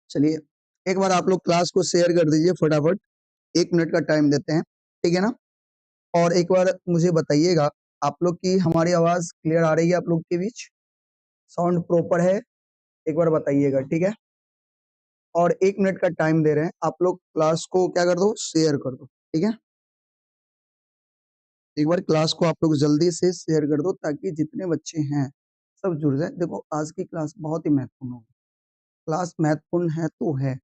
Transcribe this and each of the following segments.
चलिए एक बार आप लोग क्लास को शेयर कर दीजिए फटाफट, 1 मिनट का टाइम देते हैं, ठीक है ना। और एक बार मुझे बताइएगा आप लोग की हमारी आवाज क्लियर आ रही है, आप लोग के बीच साउंड प्रॉपर है, एक बार बताइएगा, ठीक है। और 1 मिनट का टाइम दे रहे हैं, आप लोग क्लास को क्या कर दो, शेयर कर दो, ठीक है। एक बार क्लास को आप लोग जल्दी से शेयर कर दो ताकि जितने बच्चे हैं सब जुड़ जाए। देखो आज की क्लास बहुत ही महत्वपूर्ण होगी, क्लास महत्वपूर्ण है तो है,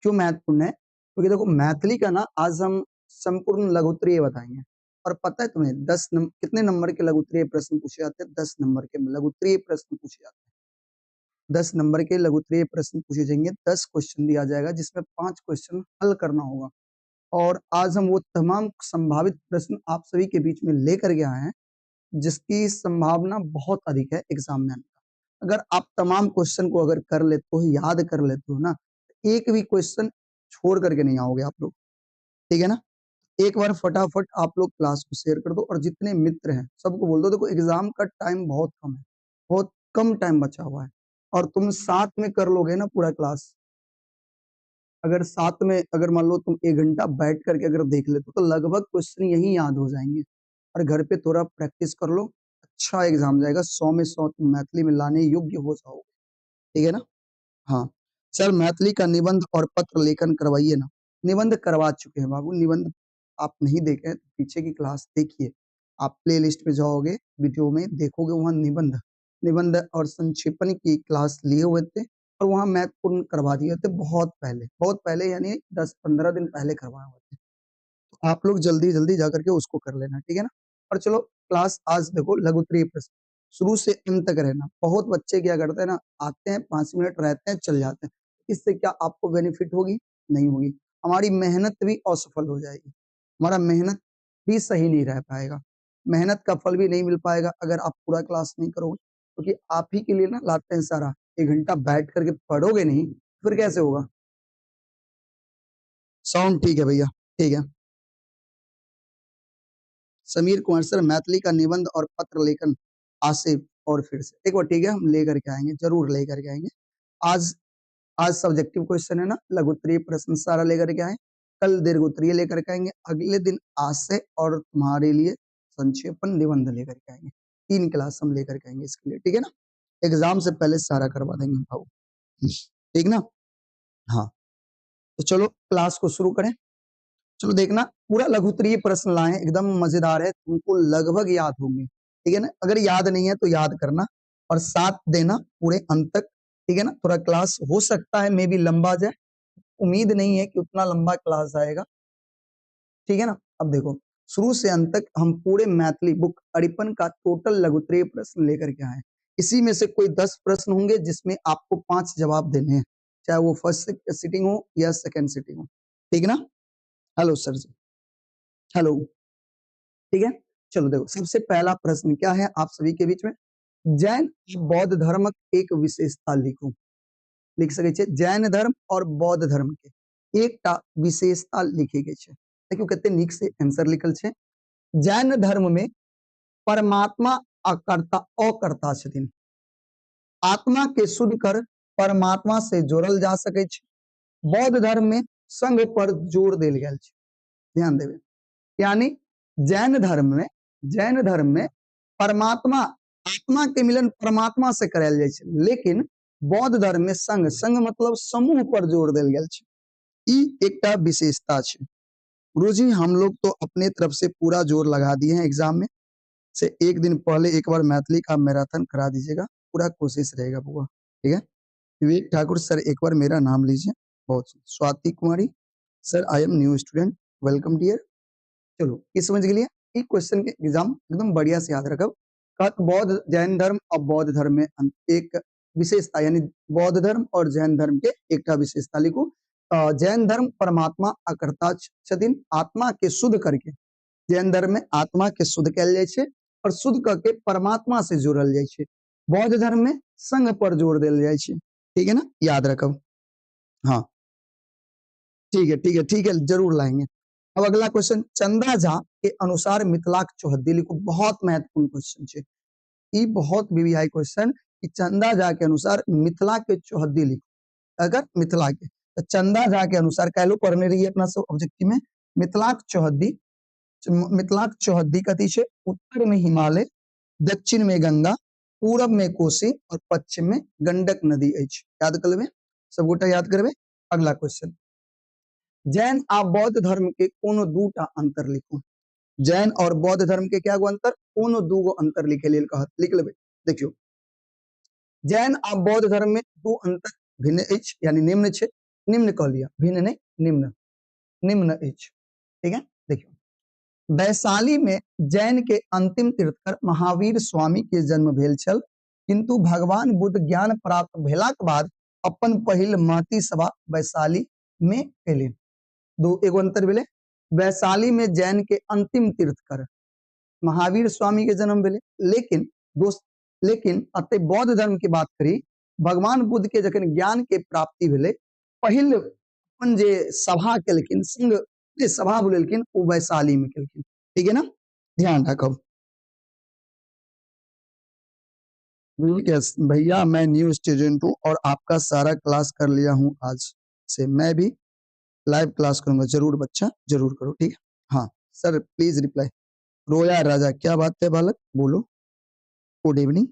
क्यों महत्वपूर्ण है, क्योंकि देखो मैथिली का ना आज हम संपूर्ण लघुत्तरीय बताएंगे। और पता है तुम्हें कितने नंबर के लघुत्तरीय प्रश्न पूछे जाते हैं, 10 नंबर के लघुत्तरीय प्रश्न पूछे जाते हैं, 10 नंबर के लघुत्तरीय प्रश्न पूछे जाएंगे, 10 क्वेश्चन दिया जाएगा जिसमें 5 क्वेश्चन हल करना होगा। और आज हम वो तमाम संभावित प्रश्न आप सभी के बीच में लेकर के आए हैं जिसकी संभावना बहुत अधिक है एग्जाम में आने का। अगर आप तमाम क्वेश्चन को अगर कर लेते हो, याद कर लेते हो ना, एक भी क्वेश्चन छोड़ करके नहीं आओगे आप लोग, ठीक है ना। एक बार फटाफट आप लोग क्लास को शेयर कर दो और जितने मित्र हैं सबको बोल दो। देखो एग्जाम का टाइम बहुत कम है, बहुत कम टाइम बचा हुआ है, और तुम साथ में कर लोगे ना पूरा क्लास। अगर साथ में अगर मान लो तुम 1 घंटा बैठ करके अगर देख लेते हो तो लगभग क्वेश्चन यही याद हो जाएंगे। और घर पे थोड़ा प्रैक्टिस कर लो, अच्छा एग्जाम जाएगा, 100 में 100 तुम मैथिली में लाने योग्य हो जाओगे, ठीक है ना। हाँ सर, मैथिली का निबंध और पत्र लेखन करवाइए ना। निबंध करवा चुके हैं बाबू, निबंध आप नहीं देखे तो पीछे की क्लास देखिए, आप प्ले लिस्ट में जाओगे, वीडियो में देखोगे, वहाँ निबंध निबंध और संक्षेपण की क्लास लिए हुए थे और वहाँ महत्वपूर्ण करवा दिए थे बहुत पहले, बहुत पहले यानी 10-15 दिन पहले करवाए हुए थे। तो आप लोग जल्दी जल्दी जा करके उसको कर लेना, ठीक है ना। और चलो क्लास आज देखो लघुत्तरीय प्रश्न शुरू से अंत तक रहना। बहुत बच्चे क्या करते हैं ना, आते हैं 5 मिनट रहते हैं चल जाते हैं, इससे क्या आपको बेनिफिट होगी? नहीं होगी। हमारी मेहनत भी असफल हो जाएगी, हमारा मेहनत भी सही नहीं रह पाएगा, मेहनत का फल भी नहीं मिल पाएगा अगर आप पूरा क्लास नहीं करोगे। क्योंकि आप ही के लिए ना लाते हैं सारा, 1 घंटा बैठ करके पढ़ोगे नहीं फिर कैसे होगा। साउंड ठीक है भैया, ठीक है। समीर कुमार सर मैथिली का निबंध और पत्र लेखन आसिफ और फिर से एक बार, ठीक है, हम लेकर के आएंगे, जरूर लेकर के आएंगे। आज आज सब्जेक्टिव क्वेश्चन है ना, लघुत्तरीय प्रश्न सारा लेकर के आए, कल दीर्घोत्तरीय लेकर के आएंगे, अगले दिन आशय और तुम्हारे लिए संक्षेपण निबंध लेकर के आएंगे। 3 क्लास हम लेकर के आएंगे इसके लिए, ठीक है ना। एग्जाम से पहले सारा करवा देंगे भाऊ, ठीक ना। हाँ तो चलो क्लास को शुरू करें। चलो देखना पूरा लघुत्तरीय प्रश्न लाए, एकदम मजेदार है, तुमको लगभग याद होंगे, ठीक है ना। अगर याद नहीं है तो याद करना और साथ देना पूरे अंत तक, ठीक है ना। थोड़ा क्लास हो सकता है मे बी लंबा जाए, उम्मीद नहीं है कि उतना लंबा क्लास आएगा, ठीक है ना। अब देखो शुरू से अंत तक हम पूरे मैथिली बुक अरिपन का टोटल लघुत्तरीय प्रश्न लेकर के आए। इसी में से कोई 10 प्रश्न होंगे जिसमें आपको 5 जवाब देने हैं, चाहे वो फर्स्ट सिटिंग हो या सेकेंड सिटिंग हो, ठीक है ना। हेलो सर जी, हेलो, ठीक है। चलो देखो सबसे पहला प्रश्न क्या है आप सभी के बीच में, जैन बौद्ध धर्म एक विशेषता लिखो। लिख सके छे जैन धर्म और बौद्ध धर्म के एकटा विशेषता लिखे गए छे। देखियो कते नीक से आंसर लिखल छे। जैन धर्म में परमात्मा अकर्ता अकर्ता छथिन, आत्मा के शुद्ध कर परमात्मा से जोड़ल जा सके छे। बौद्ध धर्म में संघ पर जोर देल गेल छे, ध्यान देवे। यानी जैन धर्म में परमात्मा आत्मा के मिलन परमात्मा से करायल जाय छे, लेकिन बौद्ध धर्म में संघ, संघ मतलब समूह पर जोर देल गेल छे। ई एकटा विशेषता छे। गुरुजी हम लोग तो अपने तरफ से पूरा जोर लगा दिए हैं एग्जाम में से, एक दिन पहले एक बार मैथिली का मैराथन करा दीजिएगा, पूरा कोशिश रहेगा बुआ, ठीक है। विवेक ठाकुर सर एक बार मेरा नाम लीजिए, बहुत Swati Kumari sir I am new student, welcome dear. चलो ये समझ के लिए एक क्वेश्चन के एग्जाम एकदम बढ़िया से याद रखो। बौद्ध जैन धर्म और बौद्ध धर्म में एक विशेषता, यानी बौद्ध धर्म और जैन धर्म के एकटा विशेषता लिखो। जैन धर्म परमात्मा अकर्ता छथिन, आत्मा के शुद्ध करके, जैन धर्म में आत्मा के शुद्ध कयल जाय छे और शुद्ध करके परमात्मा से जोड़ल जाय छे। बौद्ध धर्म में संघ पर जोर देल जाय छे, ठीक है ना, याद रखो। हाँ ठीक है, ठीक है, ठीक है, जरूर लाएंगे। अब अगला क्वेश्चन, चंदा झा के अनुसार मिथिलाक चौहद्दी लिखो। बहुत महत्वपूर्ण क्वेश्चन है। ई बहुत वीवीआई क्वेश्चन कि चंदा झा के अनुसार मिथिला के चौहद्दी लिखू। अगर मिथिला के तो चंदा झा के अनुसार काल्हि पढ़ने रहिए अपना सब ऑब्जेक्टिव में, मिथिलाक चौहद्दी, मिथिलाक चौहद्दी कथी छै? उत्तर में हिमालय, दक्षिण में गंगा, पूरब में कोसी और पश्चिम में गंडक नदी अछि। याद कर लेबै सबगोटा, याद करबै। अगला क्वेश्चन, जैन आ बौद्ध धर्म के कोनो दूटा अंतर लिखू। जैन और बौद्ध धर्म के क्या गो अंतर? कोनो दूगो अंतर लिखे लेल कहत, लिख लेबै। देखियौ जैन आ बौद्ध धर्म में दू अंतर भिन्न अछि, यानी निम्न छै, निम्न कह लिया, भिन्न नहीं, निम्न, निम्न अछि, ठीक है। देखियौ वैशाली में जैन के अंतिम तीर्थकर महावीर स्वामी के जन्म भेल छल, किंतु भगवान बुद्ध ज्ञान प्राप्त भेलाक बाद अपन पहिल महती सभा वैशाली में केलनि। दू एगो अंतर भेलै, वैशाली में जैन के अंतिम तीर्थकर महावीर स्वामी के जन्म भेलै, लेकिन दोस्त, लेकिन अते बौद्ध धर्म के बात करी, भगवान बुद्ध के जखन ज्ञान के प्राप्ति भेलै, पहिल अपन जे सभा केलखिन, संघ जे सभा बुलेलखिन, ओ वैशाली में केलखिन, ठीक है ना, ध्यान रखब। यस भैया मैं न्यू स्टूडेंट हूँ और आपका सारा क्लास कर लिया हूँ, आज से मैं भी लाइव क्लास करूंगा। जरूर बच्चा, जरूर करो, ठीक है। हाँ सर प्लीज रिप्लाई। रोया राजा, क्या बात है बालक, बोलो। Good evening.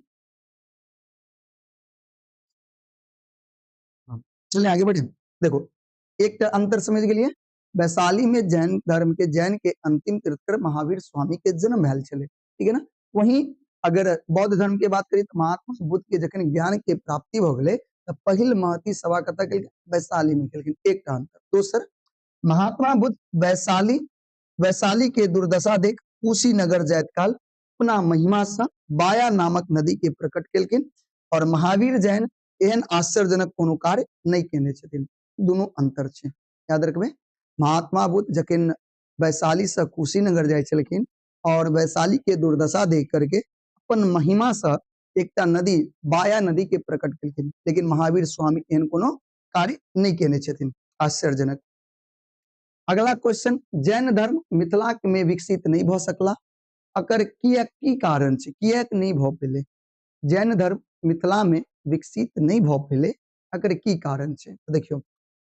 हाँ, चलिए आगे बढ़े। देखो एक अंतर समझ के लिए, वैशाली में जैन धर्म के जैन के अंतिम तीर्थकर महावीर स्वामी के जन्म भेल छलै, ठीक है ना। वहीं अगर बौद्ध धर्म के बात करी तो महात्मा बुद्ध के जखन ज्ञान के प्राप्ति भ गेलै तो पहिल महती सभा कतऽ केलखिन? वैशाली में केलखिन। एकटा अंतर। दोसर, महात्मा बुद्ध वैशाली, वैशाली के दुर्दशा देख कुशीनगर जाइत काल अपना महिमा से बाया नामक नदी के प्रकट केलखिन और महावीर जैन एहन आश्चर्यजनक कोनो कार्य नहीं केने छथिन। दुनू अंतर छै, याद रखबै। महात्मा बुद्ध जखन वैशाली से कुशीनगर जाइ छलखिन और वैशाली के दुर्दशा देख करके अपन महिमा से एकटा नदी बाया नदी के प्रकट केलखिन, लेकिन महावीर स्वामी एहन कोनो कार्य नहीं केने छथिन, आश्चर्यजनक। अगला क्वेश्चन, जैन धर्म मिथिला में विकसित नहीं भ सकला, अकर किएक, की कारण छै, किएक नहीं भ पेले? जैन धर्म मिथिला में विकसित नहीं भ पेले, अकर की कारण छै? तो देखियौ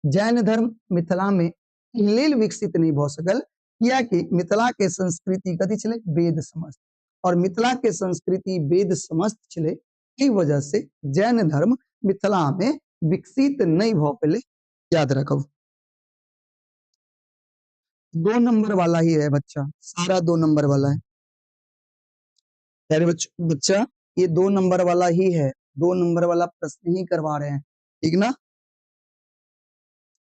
जैन धर्म मिथिला में लेल विकसित नहीं भ सकल कियाकि मिथिला के संस्कृति कथी छलै? वेद समस्त, और मिथिला के संस्कृति वेद समस्त छलै, एहि वजह से जैन धर्म मिथिला में विकसित नहीं भ पेले, याद रखब। 2 नंबर वाला ही है बच्चा, सारा 2 नंबर वाला है। अरे बच्चा ये 2 नंबर वाला ही है, 2 नंबर वाला प्रश्न ही करवा रहे हैं, ठीक ना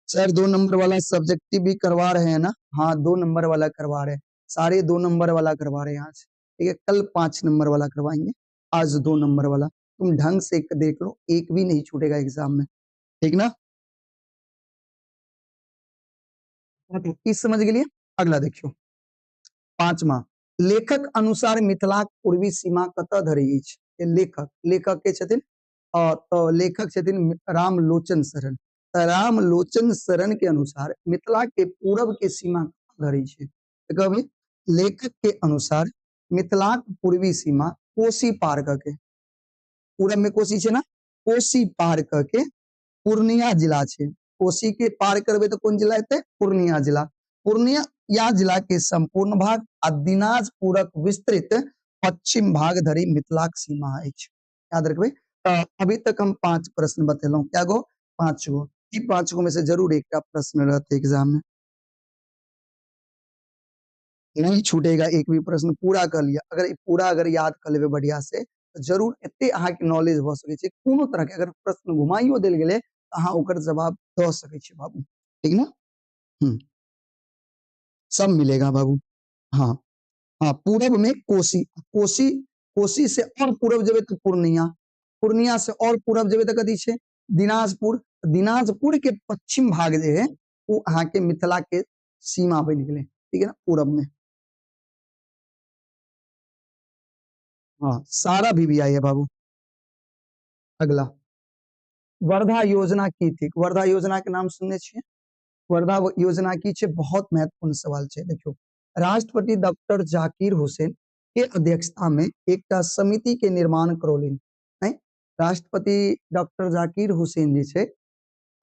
सर? 2 नंबर वाला सब्जेक्टिव भी करवा रहे हैं ना? हाँ 2 नंबर वाला करवा रहे हैं, सारे 2 नंबर वाला करवा रहे हैं आज, ठीक है। कल 5 नंबर वाला करवाएंगे, आज 2 नंबर वाला। तुम ढंग से देख लो, एक भी नहीं छूटेगा एग्जाम में, ठीक ना? इस समझ के लिए अगला देखियो, 5वां, लेखक अनुसार मिथिलाक पूर्वी सीमा कतऽ धरि अछि? लेखक, लेखक के छथिन, तो लेखक छथिन रामलोचन शरण। तऽ रामलोचन शरण के अनुसार मिथिला के पूरब के सीमा कतऽ धरि छै? तऽ कहबै लेखक के अनुसार मिथिलाक पूर्वी सीमा कोसी पार कऽ के, पूरब में कोसी छै ना, कोसी पार कऽ के पूर्णिया जिला छै। कोसी के पार करबै तऽ कोन जिला हेतै? पूर्णिया जिला। पूर्णिया जिला के संपूर्ण भाग आ दिनाजपुरक विस्तृत पश्चिम भाग धरि मिथिलाक सीमा अछि, याद रखबै। तऽ अभी तक हम 5 प्रश्न बतेलहुँ, क्या गो? 5 गो। ई 5 गो में से जरूर एकटा प्रश्न रहतै एग्जाम में, नहीं छूटेगा एक भी प्रश्न। पूरा कर लिया, अगर ई पूरा अगर याद कर लेबै बढ़िया से तऽ जरूर एते अहाँके नॉलेज भऽ सकै छै। कोनो तरह के अगर प्रश्न घुमाइयो देल गेलै तऽ अहाँ ओकर जवाब दऽ सकै छियै बाबू, ठीक ना? सब मिलेगा बाबू। हाँ हाँ, पूरब में कोसी, कोसी, कोसी से और पूरब जेबै तऽ पूर्णिया, पूर्णिया से और पूरब जेबै तऽ कथी छै? दिनाजपुर। दिनाजपुर के पश्चिम भाग जे है ओ अहाँके मिथिला के सीमा बनि गेलै, ठीक है ना, पूरब में। हाँ सारा भी आई है बाबू। अगला, वर्धा योजना की थी? वर्धा योजना के नाम सुनने छियै? वर्धा योजना की छै? बहुत महत्वपूर्ण सवाल छै। देखियौ राष्ट्रपति डॉक्टर जाकिर हुसैन के अध्यक्षता में एकटा समिति के निर्माण करौलनि। नहि, राष्ट्रपति डॉक्टर जाकिर हुसैन जे छै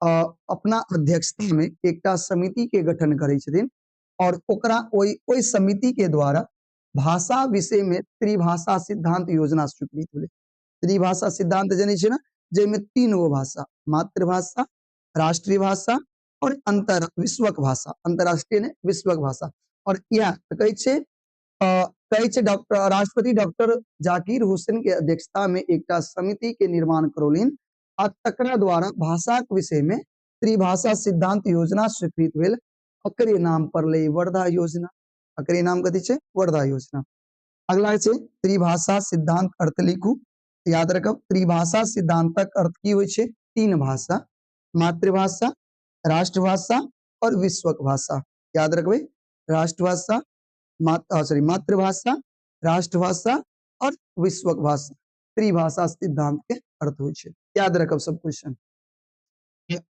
अपना अध्यक्षता में एकटा समिति के गठन करै छथिन और ओकरा ओहि ओहि समिति के द्वारा भाषा विषय में त्रिभाषा सिद्धांत योजना स्वीकृत भेलै। त्रिभाषा सिद्धांत जनै छियै ने, जाहिमे 3 गो भाषा, मातृभाषा, राष्ट्रीय भाषा और अंतर विश्वक भाषा, अंतरराष्ट्रीय ने विश्वक भाषा। और इएह कहै छै कहै छै डॉक्टर राष्ट्रपति डॉक्टर जाकिर हुसैन के अध्यक्षता में एकटा समिति के निर्माण करौलनि आ तकरा द्वारा भाषाक विषय में त्रिभाषा सिद्धांत योजना स्वीकृत भेल। ओकरे नाम पड़लै वर्धा योजना। एकरे नाम कथी छै? वर्धा योजना। अगला छै त्रिभाषा सिद्धांत अर्थ लिखू। याद रखब त्रिभाषा सिद्धांतक अर्थ की होइ छै? 3 भाषा, मातृभाषा, राष्ट्रभाषा और विश्वक भाषा। याद रखबै राष्ट्रभाषा, सॉरी मातृभाषा, राष्ट्रभाषा और विश्वक भाषा, त्रिभाषा सिद्धांत के अर्थ होइ छै। याद रखब सब क्वेश्चन।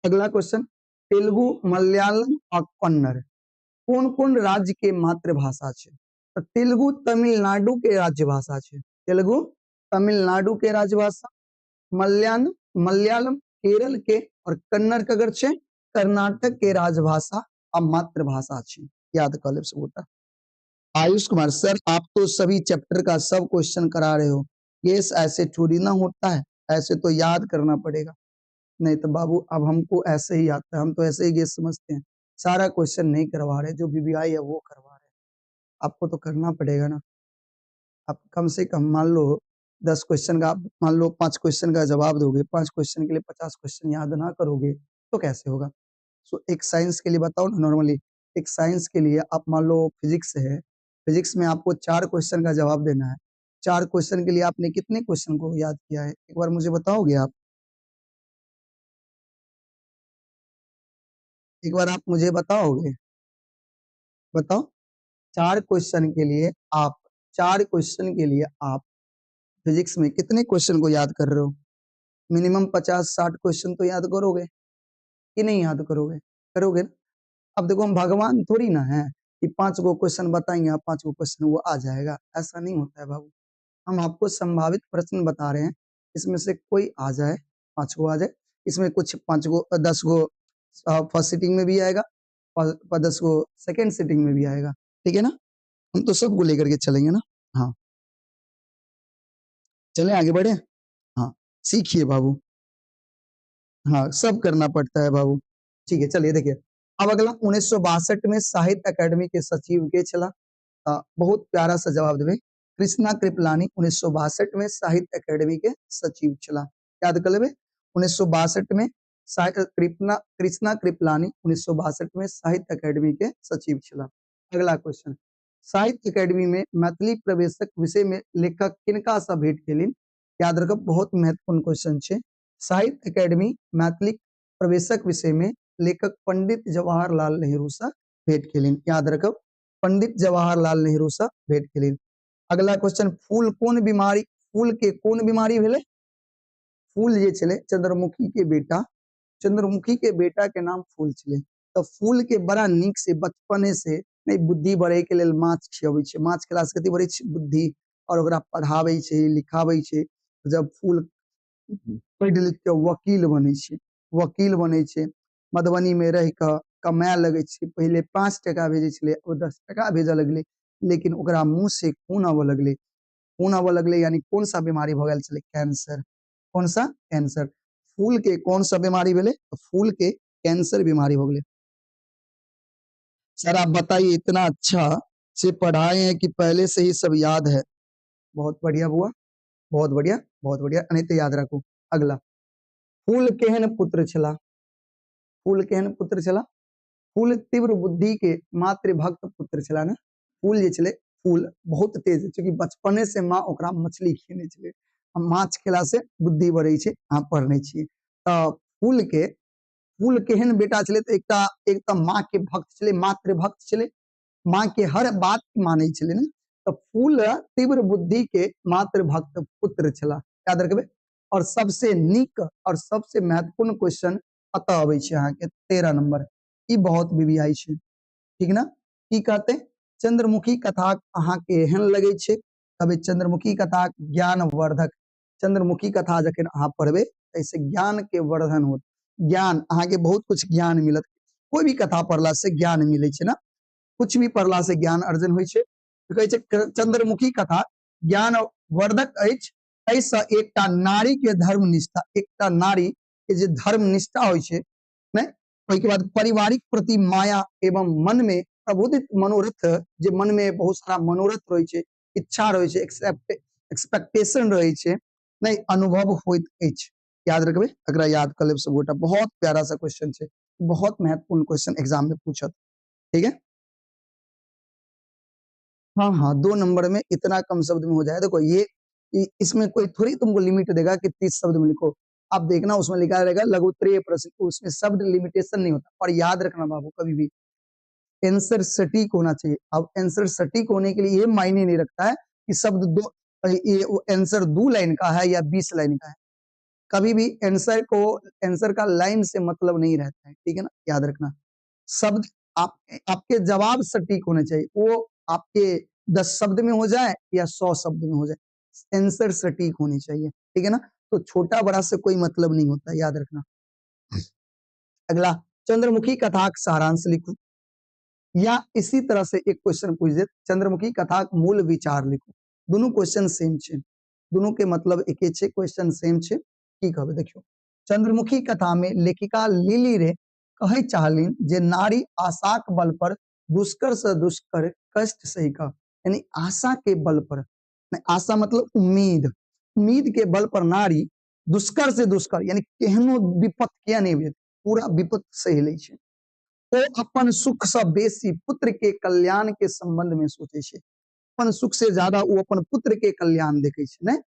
अगला क्वेश्चन, तेलुगु, मलयालम और कन्नड़ कोन कोन राज्य के मातृभाषा छै? तो तेलुगु तमिलनाडु के राज्य भाषा छै। तेलुगु तमिलनाडु के राज्य भाषा, मलयालम मलयालम केरल के और कन्नड़ ककर छै? कर्नाटक के राजभाषा आ मातृभाषा छै। याद कर लेब सबगोटा। आयुष कुमार सर, आप तो सभी चैप्टर का सब क्वेश्चन करा रहे हो, ये ऐसे थोड़ी ना होता है, ऐसे तो याद करना पड़ेगा। नहीं तो बाबू अब हमको ऐसे ही आता है, हम तो ऐसे ही गेस समझते हैं, सारा क्वेश्चन नहीं करवा रहे, जो बीबीआई है वो करवा रहे हैं, आपको तो करना पड़ेगा ना। आप कम से कम मान लो 10 क्वेश्चन का, आप मान लो 5 क्वेश्चन का जवाब दोगे, 5 क्वेश्चन के लिए 50 क्वेश्चन याद ना करोगे तो कैसे होगा? सो एक साइंस के लिए बताओ ना, नॉर्मली एक साइंस के लिए आप मान लो फिजिक्स है, फिजिक्स में आपको 4 क्वेश्चन का जवाब देना है, 4 क्वेश्चन के लिए आपने कितने क्वेश्चन को याद किया है, एक बार मुझे बताओगे आप? एक बार आप मुझे बताओगे? बताओ। 4 क्वेश्चन के लिए आप, 4 क्वेश्चन के लिए आप फिजिक्स में कितने क्वेश्चन को याद कर रहे हो? मिनिमम 50-60 क्वेश्चन तो याद करोगे कि नहीं याद करोगे? करोगे ना। अब देखो हम भगवान थोड़ी ना है कि 5 गो क्वेश्चन बताएंगे आप 5 गो क्वेश्चन वो आ जाएगा, ऐसा नहीं होता है बाबू। हम आपको संभावित प्रश्न बता रहे हैं, इसमें से कोई आ जाए, 5 गो आ जाए, इसमें कुछ 5 गो 10 गो फर्स्ट सिटिंग में भी आएगा और 10 गो सेकेंड सिटिंग में भी आएगा, ठीक है ना। हम तो सबको लेकर के चलेंगे ना। हाँ चले आगे बढ़े। हाँ सीखिए बाबू, हाँ सब करना पड़ता है बाबू, ठीक है। चलिए देखिए अब अगला 1962 में साहित्य अकेडमी के सचिव के छला, बहुत प्यारा सा जवाब देवे कृष्णा कृपलानी 1962 में साहित्य अकेडमी के सचिव छला। याद कर लेबे 1962 में कृष्णा कृपलानी 1962 में साहित्य अकेडमी के सचिव छला। अगला क्वेश्चन, साहित्य अकेडमी में मैथिली प्रवेशक विषय में लेखक किनका सा भेंट केलिन? याद रखब बहुत महत्वपूर्ण क्वेश्चन छे। साहित्य अकेडमी मैथिली प्रवेशक विषय में लेखक पंडित जवाहरलाल नेहरू सा भेंट केलिन। याद रखब पंडित जवाहरलाल नेहरू सा भेंट केलिन। अगला क्वेश्चन, फूल कोन बीमारी, फूल के कोन बीमारी भेलै? फूल जे छलै चंद्रमुखी के बेटा, चंद्रमुखी के बेटा के नाम फूल छलै। तो फूल के बड़ा नीक से बचपने से नहीं बुद्धि बढ़े के लेल माछ खियाबै छै, माछ खेला से कथी बढ़े छै? बुद्धि। और ओकरा पढ़ाबै छै लिखाबै छै। जब फूल पढ़ि लिख के वकील बनै छै, वकील बनै छै, मधुबनी में रहि कऽ कमाए लगै छै। पहिले 5 टका भेजै छलै, ओ 10 टका भेजऽ लगलै, लेकिन ओकरा मुँह से खून आबऽ लगलै, खून आबऽ लगलै यानी कोन सा बीमारी भऽ गेल छलै? कैंसर। कोन सा? कैंसर। फूल के कोन सा बीमारी भेलै? फूल के कैंसर बीमारी हो गेलै। सर आप बताइए, इतना अच्छा से पढ़ाए हैं कि पहले से ही सब याद है। बहुत बढ़िया बुआ, बहुत बढ़िया, बहुत बढ़िया, नहीं तो याद रखो। अगला, फूल केहन पुत्र छला? फूल केहन पुत्र छला? फूल तीव्र बुद्धि के मातृभक्त पुत्र छला ना। फूल जे छलै, फूल बहुत तेज, चूँकि बचपने से माँ ओकरा मछली खियने छलै, माछ खेला से बुद्धि बढ़ै छै, अहाँ पढ़ने छियै। तऽ फूल के, फूल केहन बेटा छलै? तऽ एक तऽ माँ के भक्त छलै, मातृभक्त छलै, माँ के हर बात मानै छलै ने। तऽ फूल तीव्र बुद्धि के मातृभक्त पुत्र छला, याद रखबै। और सबसे नीक और सबसे महत्वपूर्ण क्वेश्चन अतः अबै छै अहाँके 13 नंबर, ई बहुत बीबीआई छै, ठीक ना। की कहते? चंद्रमुखी कथा अहाँके एहन लगै छै, कहबै चंद्रमुखी कथा ज्ञानवर्धक। चंद्रमुखी कथा जखन अहाँ पढ़बै एहिसँ ज्ञान के वर्धन होत, ज्ञान अहाँके बहुत कुछ ज्ञान मिलत। कोई भी कथा पढ़ला से ज्ञान मिलै छै ने, कुछ भी पढ़ला से ज्ञान अर्जन होइ छै। तऽ कहै छै चंद्रमुखी कथा ज्ञानवर्धक अछि। एहिसँ एकटा नारी के धर्मनिष्ठा, एकटा नारी के जे धर्मनिष्ठा होइ छै ने, ओहिके बाद पारिवारिक प्रति माया एवं मन में प्रबोधित मनोरथ, जे मन में बहुत सारा मनोरथ रहै छै, इच्छा रहै छै, एक्सपेक्टेशन रहै छै, नहि अनुभव होइत अछि। याद रखबै, एकरा याद कऽ लेब सबगोटा। बहुत प्यारा सा क्वेश्चन छै, बहुत महत्वपूर्ण क्वेश्चन एग्जाम में पूछत, ठीक है। हाँ हाँ, 2 नंबर में इतना कम शब्द में हो जाए। देखो ये इसमें कोई थोड़ी तुमको लिमिट देगा कि 30 शब्द में लिखो। आप देखना उसमें लिखा रहेगा लघुत्तरीय प्रश्न, उसमें शब्द लिमिटेशन नहीं होता। और याद रखना बाबू, कभी भी आंसर सटीक होना चाहिए। अब आंसर सटीक होने के लिए ये मायने नहीं रखता है कि शब्द दो, ये आंसर 2 लाइन का है या 20 लाइन का है। कभी भी आंसर का लाइन से मतलब नहीं रहता है, ठीक है ना, याद रखना। शब्द आपके जवाब सटीक होने चाहिए, वो आपके 10 शब्द में हो जाए या 100 शब्द में हो जाए, आंसर सटीक होने चाहिए, ठीक है ना। तो छोटा बड़ा से कोई मतलब नहीं होता, याद रखना। अगला, चंद्रमुखी कथा का सारांश लिखो, या इसी तरह से एक क्वेश्चन पूछ दे, चंद्रमुखी कथा का मूल विचार लिखो। दोनों क्वेश्चन सेम छे, दोनों के मतलब एके छे, क्वेश्चन सेम छे। की कहबे देखियो, चंद्रमुखी कथा में लेखिका लिली रे कहै चाहलिन जे नारी आशाक बल पर दुष्कर से दुष्कर कष्ट सही का, यानी आशा के बल पर, नहीं, आशा मतलब उम्मीद, उम्मीद के बल पर नारी दुष्कर से दुष्कर यानी केहनो विपत किया नहीं भेल, पूरा विपत सही लै छै। ओ अपन सुख से बेसी पुत्र के कल्याण के संबंध में सोचे छै, अपन सुख से ज्यादा ओ अपन पुत्र के कल्याण देखे छै, नहीं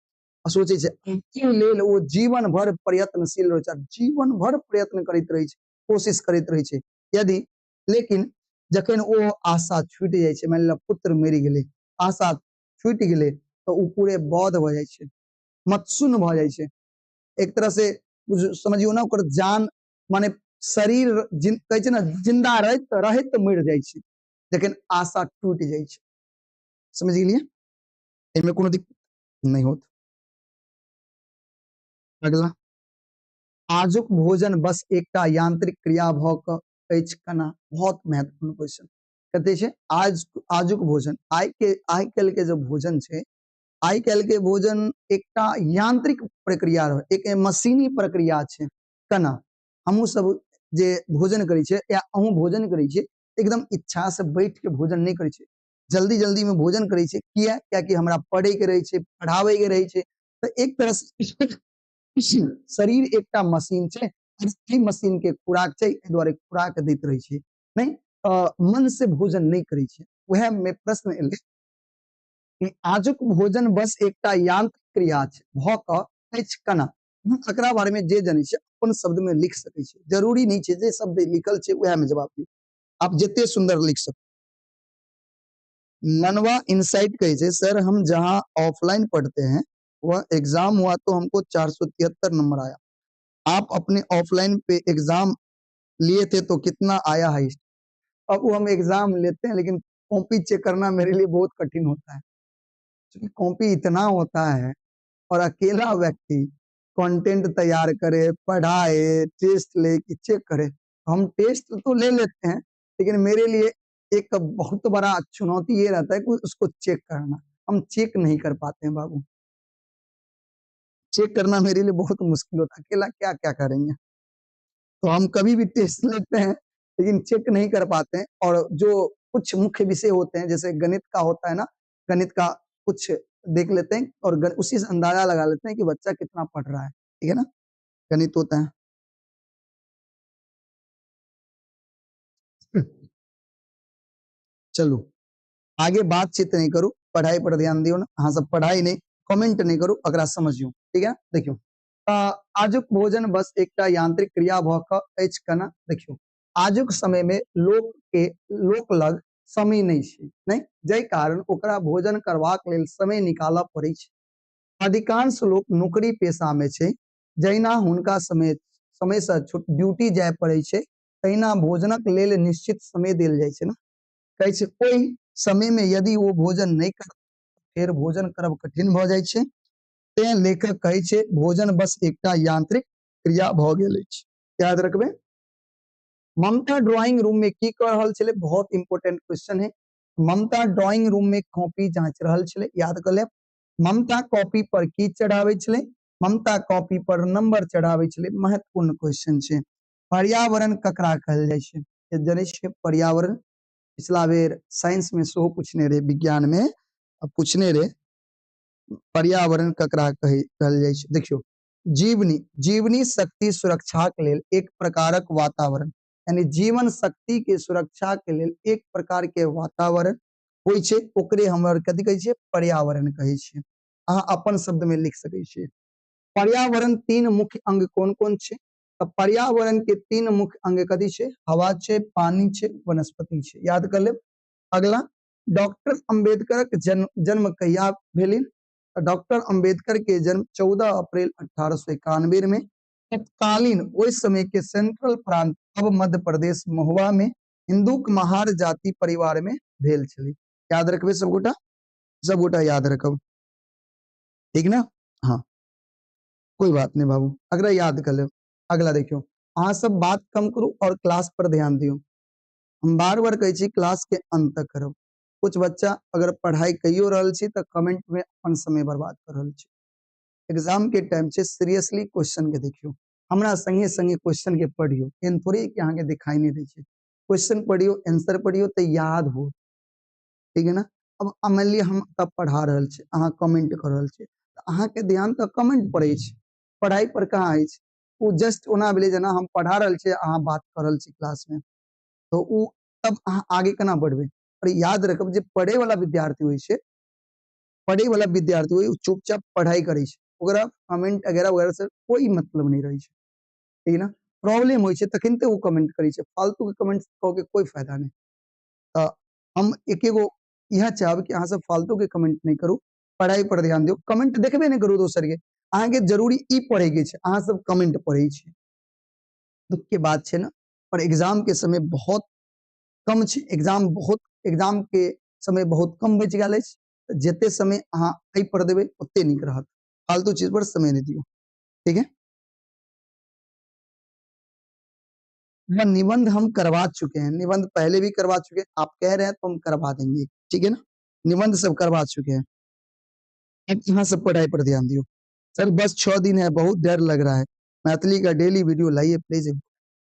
सोचे छै। एहि लेल ओ जीवन भर प्रयत्नशील रहै छै, जीवन भर प्रयत्न करैत रहै छै, कोशिश करैत रहै छै। यदि लेकिन जखन ओ आशा छूटि जाइ छै, मानि लिअ पुत्र मरि गेलै, आशा छूटि गेलै, तऽ ओ पूरे बौद्ध भऽ जाइ छै, मतसुन भऽ जाइ छै। एक तरह से समझियौ ने, ओकर जान माने शरीर कहै छै ने, जिंदा रहैत रहैत मरि जाइ छै, जखन आशा टूटि जाइ छै। समझि गेलियै? एहिमे कोनो दिक्कत नहीं होत। अगला, आजुक भोजन बस एकटा यांत्रिक क्रिया भऽ कऽ अछि केना? बहुत महत्वपूर्ण क्वेश्चन। कते छै आजुक भोजन, आइ काल्हि के जो भोजन छै, आइ काल्हि के भोजन एकटा यांत्रिक प्रक्रिया रहै, एक मशीनी प्रक्रिया छै। केना हमहूँ सब जे भोजन करै छियै या अहूँ भोजन करै छियै, एकदम इच्छा से बैठ के भोजन नहि करै छियै, जल्दी जल्दी में भोजन करै छियै। किया? कियाकि हमरा पढ़े के रहै छै, पढ़ाबै के रहै छै। तऽ एक तरह से शरीर एकटा मशीन छै, एहि मशीन के खुराक छै, एहि दुआरे खुराक दैत रहै छै, नहि मन से भोजन नहि करै छै। वएह में प्रश्न एलै कि आजुक भोजन बस एकटा यांत्रिक क्रिया छै भऽ कऽ अछि केना? एकरा बारे में जे जनै छै अपन शब्द में लिख सकै छै, जरूरी नहि छै जे शब्द लिखल छै वएह में जवाब दियौ, आप जते सुंदर लिख सको। ननवा इनसाइट कहै छै, सर हम जहाँ ऑफलाइन पढ़ते हैं वह एग्जाम हुआ तो हमको 473 नंबर आया, आप अपने ऑफलाइन पे एग्जाम लिए थे तो कितना आया है? अब वो हम एग्जाम लेते हैं लेकिन कॉपी चेक करना मेरे लिए बहुत कठिन होता है, क्योंकि कॉपी इतना होता है और अकेला व्यक्ति कंटेंट तैयार करे, पढ़ाए, टेस्ट ले के चेक करे। हम टेस्ट तो ले लेते हैं लेकिन मेरे लिए एक बहुत बड़ा चुनौती ये रहता है कि उसको चेक करना, हम चेक नहीं कर पाते हैं बाबू, चेक करना मेरे लिए बहुत मुश्किल होता है, अकेला क्या क्या करेंगे। तो हम कभी भी टेस्ट लेते हैं लेकिन चेक नहीं कर पाते हैं। और जो कुछ मुख्य विषय होते हैं जैसे गणित का होता है ना, गणित का कुछ देख लेते हैं और उसी से अंदाजा लगा लेते हैं कि बच्चा कितना पढ़ रहा है, ठीक है ना, गणित होता है। चलो आगे बातचीत नहीं करूँ, पढ़ाई पर ध्यान दियो ना, हाँ सब पढ़ाई नहीं, कमेंट नहीं करू, अगला समझियो, ठीक है। देखियो आजुक भोजन बस एकटा यांत्रिक क्रिया भऽ कऽ अछि केना? देखियो आजुक समय में लोक लग समय नहीं छै, नहीं, जाहि कारण ओकरा भोजन करबाक लेल समय निकालऽ पड़ै छै। अधिकांश लोक नौकरी पेशा में छै, जहिना हुनका समय से ड्यूटी जाय पड़ै छै तहिना भोजनक लेल निश्चित समय देल जाइ छै ना। कहै छै ओहि समय में यदि ओ भोजन नहीं कर फेर भोजन करब कठिन भऽ जाइ छै। तें लेखक कहै छै भोजन बस एकटा यांत्रिक क्रिया भऽ गेल अछि। याद रखबै। ममता ड्राइंग रूम में की कऽ रहल छलै? बहुत इंपोर्टेंट क्वेश्चन है। ममता ड्राइंग रूम में कॉपी जांच रहल छलै, याद कर लेब। ममता कॉपी पर की चढ़ाबै छलै? ममता कॉपी पर नंबर चढ़ाबै छलै। महत्वपूर्ण क्वेश्चन छै। पर्यावरण ककरा कहल जाइ छै? जनै छियै पर्यावरण पिछला बेर साइंस में सेहो पूछने रहे, विज्ञान में पूछने रहे, पर्यावरण ककरा कहल जाइ छै। देखियौ, जीवनी, जीवनी शक्ति सुरक्षा के लेल एक प्रकारक वातावरण, यानी जीवन शक्ति के सुरक्षा के लेल एक प्रकार के वातावरण होइ छै, ओकरे हमर कथी कहै छियै? पर्यावरण कहै छियै। अहाँ अपन शब्द में लिख सकै छियै। पर्यावरण तीन मुख्य अंग कोन कोन छै? तऽ पर्यावरण के तीन मुख्य अंग कथी छै? हवा छै, पानी छै, वनस्पति छै। याद कर लेब। अगला, डॉक्टर अम्बेडकरक जन्म कहिया भेलनि? डॉक्टर अम्बेडकर के जन्म 14 अप्रैल 1891 में तत्कालीन ओहि समय के सेंट्रल प्रांत अब मध्य प्रदेश महुआ में हिंदू महार जाति परिवार में भेल छलै। याद रखबे सबगोटा, सबगोटा याद रखब, ठीक ना? हाँ, कोई बात नहीं बाबू, अगला याद कर लेब। अगला देखियो, अहाँ सब बात कम करू और क्लास पर ध्यान दियो। हम बार बार कहै छी क्लास के अंत तक करब। कुछ बच्चा अगर पढ़ाई कइयो रहल छी तऽ कमेंट में अपन समय बर्बाद कर रहल छी। एग्जाम के टाइम छै, सीरियसली क्वेश्चन के देखियो, हमरा संगे संगे क्वेश्चन के पढ़ियो, एहन थोड़े कि अहाँ के दिखाई नहीं दै छै। क्वेश्चन पढ़ियो, आंसर पढ़ियो तऽ याद हो, ठीक है ना? अब मान लिअ हम तब पढ़ा रहल छी, अहाँ कमेंट कर रहल छी, तऽ अहाँ के ध्यान तऽ कमेंट पर अछि, पढ़ाई पर कहाँ अछि? ओ जस्ट ओना भेलै जेना हम पढ़ा रहल छी, अहाँ बात कर रहल छी क्लास में, तो ओ तब अहाँ आगे केना बढ़बै? और याद रखब जे पढ़े वाला विद्यार्थी होइ छै, पढ़े वाला विद्यार्थी होइ, ओ चुपचाप पढ़ाई करै छै, ओकरा कमेंट वगैरह वगैरह से कोई मतलब नहीं रहै छै, ठीक है ना? प्रॉब्लम होइ छै तखन तऽ ओ कमेंट करै छै, फालतू के कमेंट कऽ के कोई फायदा नहीं। तऽ हम एकेगो इएह चाहब कि अहाँ सब फालतू के कमेंट नहीं करू, पढ़ाई पर ध्यान दियौ, कमेंट देखबे नहीं करू दोसर के। अहाँ के जरूरी ई पढ़े के छै, अहाँ सब कमेंट पढ़ै छी, दुख के बात छै ना। पर एग्जाम के समय बहुत कम छै, एग्जाम के समय बहुत कम बचि गेल अछि, जते समय अहाँ एहि पर देबै ओते नीक रहत, फालतू चीज पर समय नहीं दियौ, ठीक है? निबंध हम करवा चुके हैं, निबंध पहले भी करवा चुके हैं, आप कह रहे हैं तो हम करवा देंगे, ठीक है ना? निबंध सब करवा चुके हैं। अब यहाँ सब पढ़ाई पर ध्यान दियो। सर बस 6 दिन है, बहुत डर लग रहा है, मैथिली का डेली वीडियो लाइए प्लीज,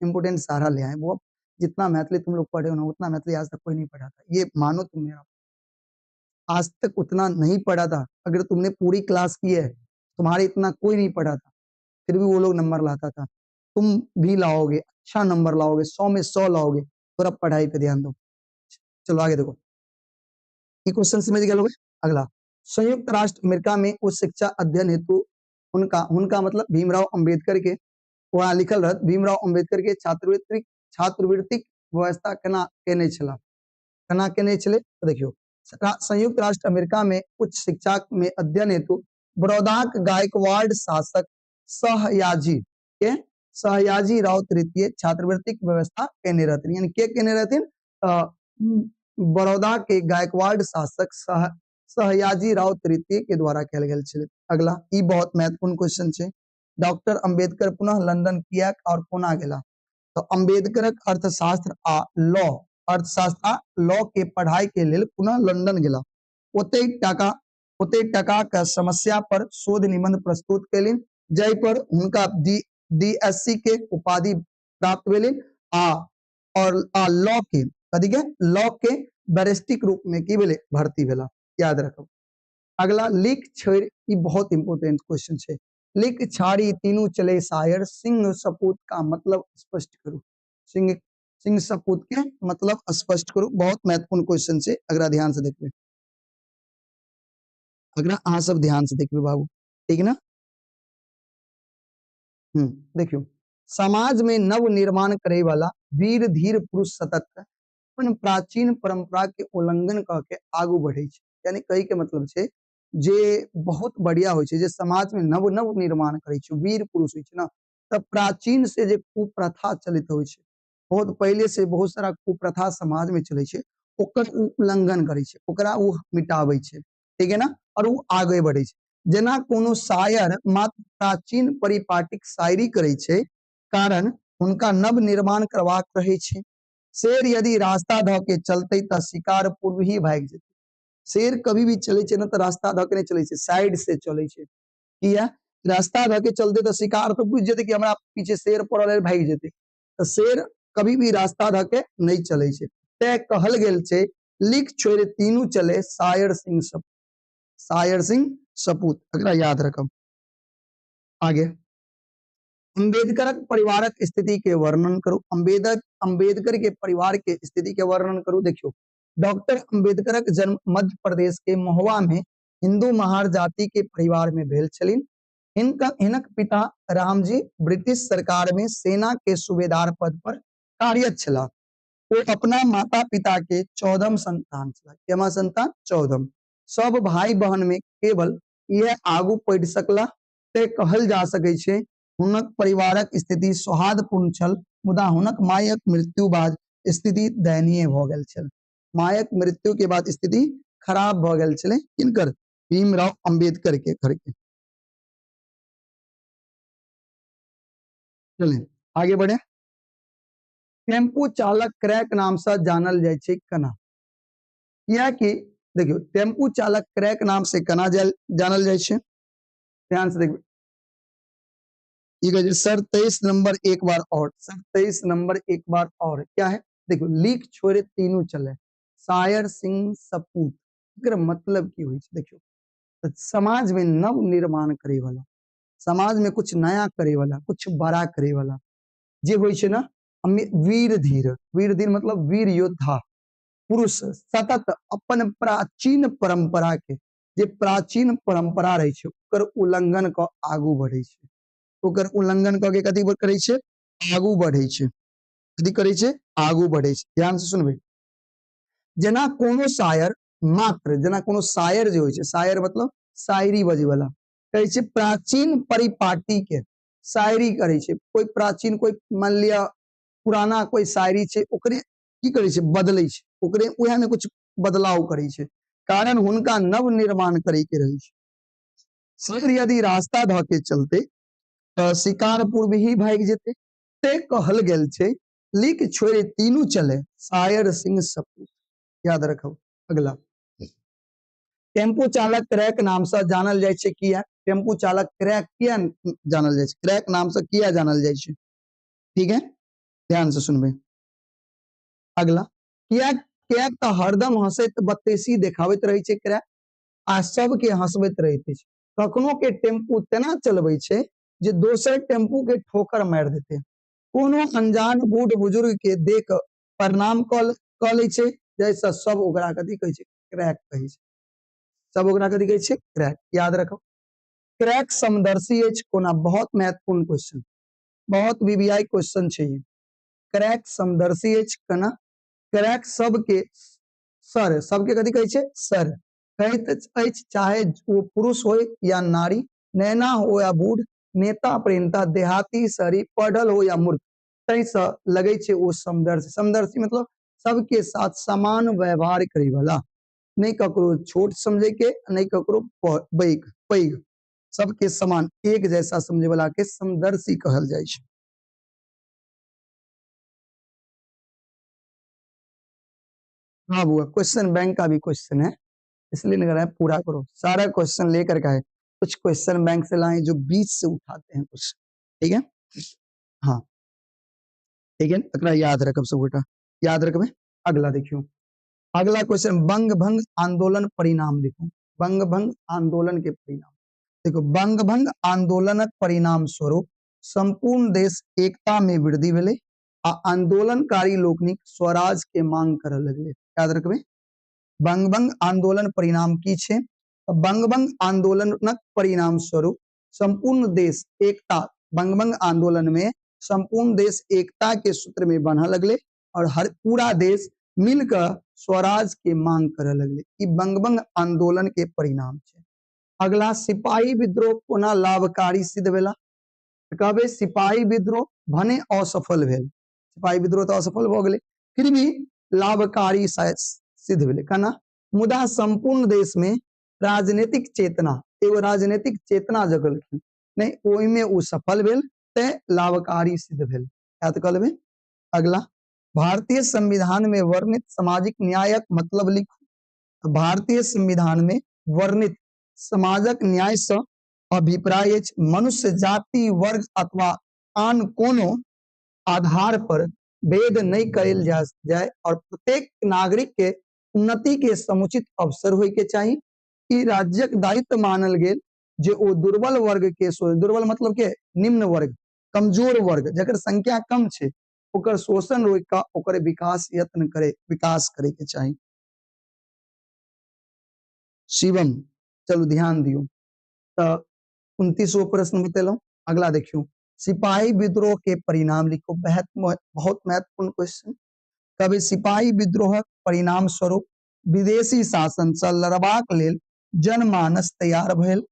इम्पोर्टेंट सारा ले आए। वो जितना मैथिली तुम लोग पढ़े हो ना उतना मैथिली आज तक कोई नहीं पढ़ा था, ये मानो तुम मेरा, आज तक उतना नहीं पढ़ा था। अगर तुमने पूरी क्लास की है, तुम्हारे इतना कोई नहीं पढ़ा था, फिर भी वो लोग नंबर लाता था, तुम भी लाओगे, अच्छा नंबर लाओगे, 100 में 100 लाओगे। थोड़ा पढ़ाई पे ध्यान दो। चलो आगे देखो, ये क्वेश्चन समझ गए लोग। अगला, संयुक्त राष्ट्र अमेरिका में उच्च शिक्षा अध्ययन हेतु उनका मतलब भीमराव अंबेडकर के वहाँ लिखल रहत, भीमराव अंबेडकर के छात्रवृत्तिक व्यवस्था केना केने छला, केना केने छलै? तो देखियो, संयुक्त राष्ट्र अमेरिका में उच्च शिक्षा में अध्ययन हेतु बड़ौदाक गायकवाड़ शासक सहयाजी के सहयाजी राव तृतीय छात्रवृत्तिक व्यवस्था केने रहथिन। यानी के केने रहथिन? बड़ौदा के गायकवाड़ शासक सहयाजी राव तृतीय के द्वारा कयल गेल छलै। अगला, ई बहुत महत्वपूर्ण क्वेश्चन छै। डॉक्टर अंबेडकर पुनः लंदन किएक और कोना गेला? तो अंबेडकरक अर्थशास्त्र आ लॉ, अर्थशास्त्र आ लॉ के पढ़ाई के लेल पुनः लंदन गेला। ओते टका के समस्या पर शोध निबंध प्रस्तुत केलनि, जाहि पर हुनका डी एस सी के उपाधि प्राप्त भेलनि आ और आ लॉ के कथी के लॉ के बैरिस्टिक रूप में की भेलै भर्ती भेला, याद रखब। अगला, लिख छोड़, ई बहुत इंपोर्टेंट क्वेश्चन छै। लिख छाड़ी तीनू चले सायर, सिंह सपूत का मतलब स्पष्ट करू। सिंह सपूत के मतलब स्पष्ट करू, बहुत महत्वपूर्ण क्वेश्चन छै। अगला ध्यान से देखबे, अगला अहाँ सब ध्यान से देखबे बाबू, ठीक ना? देखियो, समाज में नव निर्माण करे वाला वीर धीर पुरुष सतत अपन प्राचीन परंपरा के उल्लंघन कऽ के आगू बढ़े छै। यानी कहे के मतलब छै जे बहुत बढ़िया होइ छै, जे समाज में नव नव निर्माण करे छै, वीर पुरुष होइ छै ना, तब प्राचीन से जे कुप्रथा चलित होइ छै, बहुत पहले से बहुत सारा कुप्रथा समाज में चले छै, ओकर उ उल्लंघन करे छै, ओकरा उ मिटाबै छै। ठीक है ना? और ओ आगे बढ़ै छै। जेना कोनो शायर मात्र प्राचीन परिपाटीक शायरी करै छै, कारण हुनका नव निर्माण करबाक रहै छै। शेर यदि रास्ता धऽ के चलतै तऽ शिकार पूर्व ही भागि जेतै। शेर कभी भी चलै छै ने तऽ रास्ता धऽ के नहि चलै छै, साइड से चलै छै। किया? रास्ता धऽ के चलतै तऽ शिकार तऽ बुझि जेतै कि हमरा पीछे शेर पड़ल है, भागि जेतै। तऽ शेर कभी भी रास्ता धऽ के नहि चलै छै। तैं कहल गेल छै लिख छोड़ि तीनू चले सायर सिंह सपूत, सायर सिंह सपूत। एकरा याद रखब। आगे अम्बेडकरक परिवारक स्थिति के वर्णन करू। अम्बेडकर के परिवार के स्थिति के वर्णन करू। देखियौ, डॉक्टर अम्बेडकरक जन्म मध्य प्रदेश के महुआ में हिंदू महार जाति के परिवार में भेल छलनि। हिनक पिता रामजी ब्रिटिश सरकार में सेना के सूबेदार पद पर कार्यरत छलाह। ओ अपना माता पिता के 14म संतान छलाह। केमा संतान? 14म। सब भाई बहन में केवल यह आगू पढ़ि सकला। ते कहल जा सकै छै हुनक परिवारक स्थिति सौहार्दपूर्ण छल, मुदा हुनक मायक मृत्यु बाद स्थिति दयनीय भऽ गेल छल। मायक मृत्यु के बाद स्थिति खराब भऽ गेल छलै किनकर? भीमराव अंबेडकर के घर के। चलिए आगे बढ़े। टेम्पू चालक क्रैक नाम से जानल जाइ छै केना? कियाकि देखियौ, टेम्पू चालक क्रैक नाम से केना जानल जाइ छै? ध्यान से देखियौ। ई कहै छै सर 23 नंबर एक बार और, सर 23 नंबर एक बार और। क्या है? देखो, लीक छोड़े तीनू चले सायर सिंह सपूत। एकर मतलब की होइ छै? देखियौ, तऽ समाज में नव निर्माण करे वाला, समाज में कुछ नया करे वाला, कुछ बड़ा करे वाला जे होइ छै ना, वीर धीर, वीर धीर मतलब वीर योद्धा पुरुष सतत अपन प्राचीन परंपरा के, जे प्राचीन परंपरा रहै छै ओकर उल्लंघन कऽ आगू बढ़ै छै। ओकर उल्लंघन कऽ के कथी करै छै? आगू बढ़ै छै। कथी करै छै? आगू बढ़ै छै। ध्यान से सुनबै। जेना कोनो शायर मात्र, जेना कोनो शायर जे होइ छै, शायर मतलब शायरी बजै वाला, कहै छै प्राचीन परिपाटी के शायरी करै छै। कोई प्राचीन, कोई मान लिअ पुराना कोई शायरी छै, ओकरे की करै छै? बदलै छै, ओकरे उएह में कुछ बदलाव करै छै, कारण हुनका नव निर्माण करे के रहै छै। शेर यदि रास्ता धऽ के चलते तऽ शिकार पूर्व ही भागि जेतै। ते कहल गेल छै लीक छोड़ि तीनू चले सायर सिंह सपूत। याद रखब। अगला, टेम्पू चालक क्रैक नाम से जानल जाइ छै किया? टेम्पू चालक क्रैक किया जानल जाइ छै? क्रैक नाम से किया जानल जाइ छै? ठीक है, ध्यान से सुनबै। अगला, किया? किया तऽ हरदम हंसैत बत्तीसी देखाबैत रहै छै क्रैक, आ सबके हंसबैत रहैत अछि। कखनो के टेम्पू तेना चलबै छै जे दोसर टेम्पू के ठोकर मारि देतै। कोनो अनजान बूढ़ बुजुर्ग के देख प्रणाम कऽ लै छै, जाहिसँ सब ओकरा कथी कहै छै? क्रैक कहै छै। सब ओकरा कथी कहै छै? क्रैक। याद रखब। क्रैक समदर्शी अछि कोना? बहुत महत्वपूर्ण क्वेश्चन, बहुत वीवीआई क्वेश्चन छै ई। क्रैक समदर्शी अछि केना? क्रैक सबके सर, सबके कथी कहै छै? सर कहैत अछि, चाहे ओ पुरुष हो या नारी, नैना हो या बूढ़, नेता प्रेमता, देहाती शहरी, पढ़ल हो या मूर्ख, ताहिसँ लगै छै ओ समदर्शी। समदर्शी मतलब सबके साथ समान व्यवहार करे वाला, नहि ककरो छोट समझे के, नहि ककरो पैघ, सबके समान एक जैसा समझे वाला के समदर्शी कहल जाइ छै। हाँ बुआ, क्वेश्चन बैंक का भी क्वेश्चन है, इसलिए नहीं कर रहा है, पूरा करो सारा क्वेश्चन लेकर के आए। कुछ क्वेश्चन बैंक से लाए जो बीच से उठाते हैं कुछ, ठीक है? हाँ ठीक है, अगला याद रखब सब गोटा, याद रखबे। अगला देखियो, अगला क्वेश्चन बंग भंग आंदोलन परिणाम लिखो। बंग भंग आंदोलन के परिणाम देखो। बंग भंग आंदोलनक परिणाम स्वरूप संपूर्ण देश एकता में वृद्धि भेलै आ आंदोलनकारी लोकनिक स्वराज के मांग करऽ लगलै। याद रखबे, बंग भंग आंदोलन परिणाम की छै? बंग भंग आंदोलनक परिणाम स्वरूप संपूर्ण देश एकता, बंग भंग आंदोलन में संपूर्ण देश एकता के सूत्र में बन्ह लगले और हर पूरा देश मिलकर स्वराज के मांग करऽ लगले। ई बंग भंग आंदोलन के परिणाम छै। अगला, सिपाही विद्रोह कोना लाभकारी सिद्ध भेला? कहबे सिपाही विद्रोह भने असफल भेल, सिपाही विद्रोह तऽ असफल भऽ गेलै, फिर भी लाभकारी सिद्ध भेलै। केना? मुदा संपूर्ण देश में राजनीतिक चेतना, एगो राजनीतिक चेतना जगलखिन नहीं, ओहिमे ओ सफल भेल, तैं लाभकारी सिद्ध भेल। याद कऽ लेबै। अगला, भारतीय संविधान में वर्णित सामाजिक न्यायक मतलब लिखू। भारतीय संविधान में वर्णित समाजक न्याय सँ अभिप्राय अछि मनुष्य जाति, वर्ग अथवा आन कोनो आधार पर भेद नहीं कयल जाय और प्रत्येक नागरिक के उन्नति के समुचित अवसर होय के चाही। ई राज्यक दायित्व मानल गेल जे ओ दुर्बल वर्ग के, दुर्बल मतलब के निम्न वर्ग, कमजोर वर्ग जकर संख्या कम छै, ओकर शोषण रोकि कऽ ओकर विकास यत्न करे, विकास करे के चाही। शिवम, चलू ध्यान दियौ। तऽ 29गो प्रश्न बतेलहुँ। अगला देखियौ, सिपाही विद्रोह के परिणाम लिखो। बहुत बहुत महत्वपूर्ण क्वेश्चन। कभी सिपाही विद्रोहक परिणाम स्वरूप विदेशी शासन से लड़बाक लेल जनमानस तैयार भेल।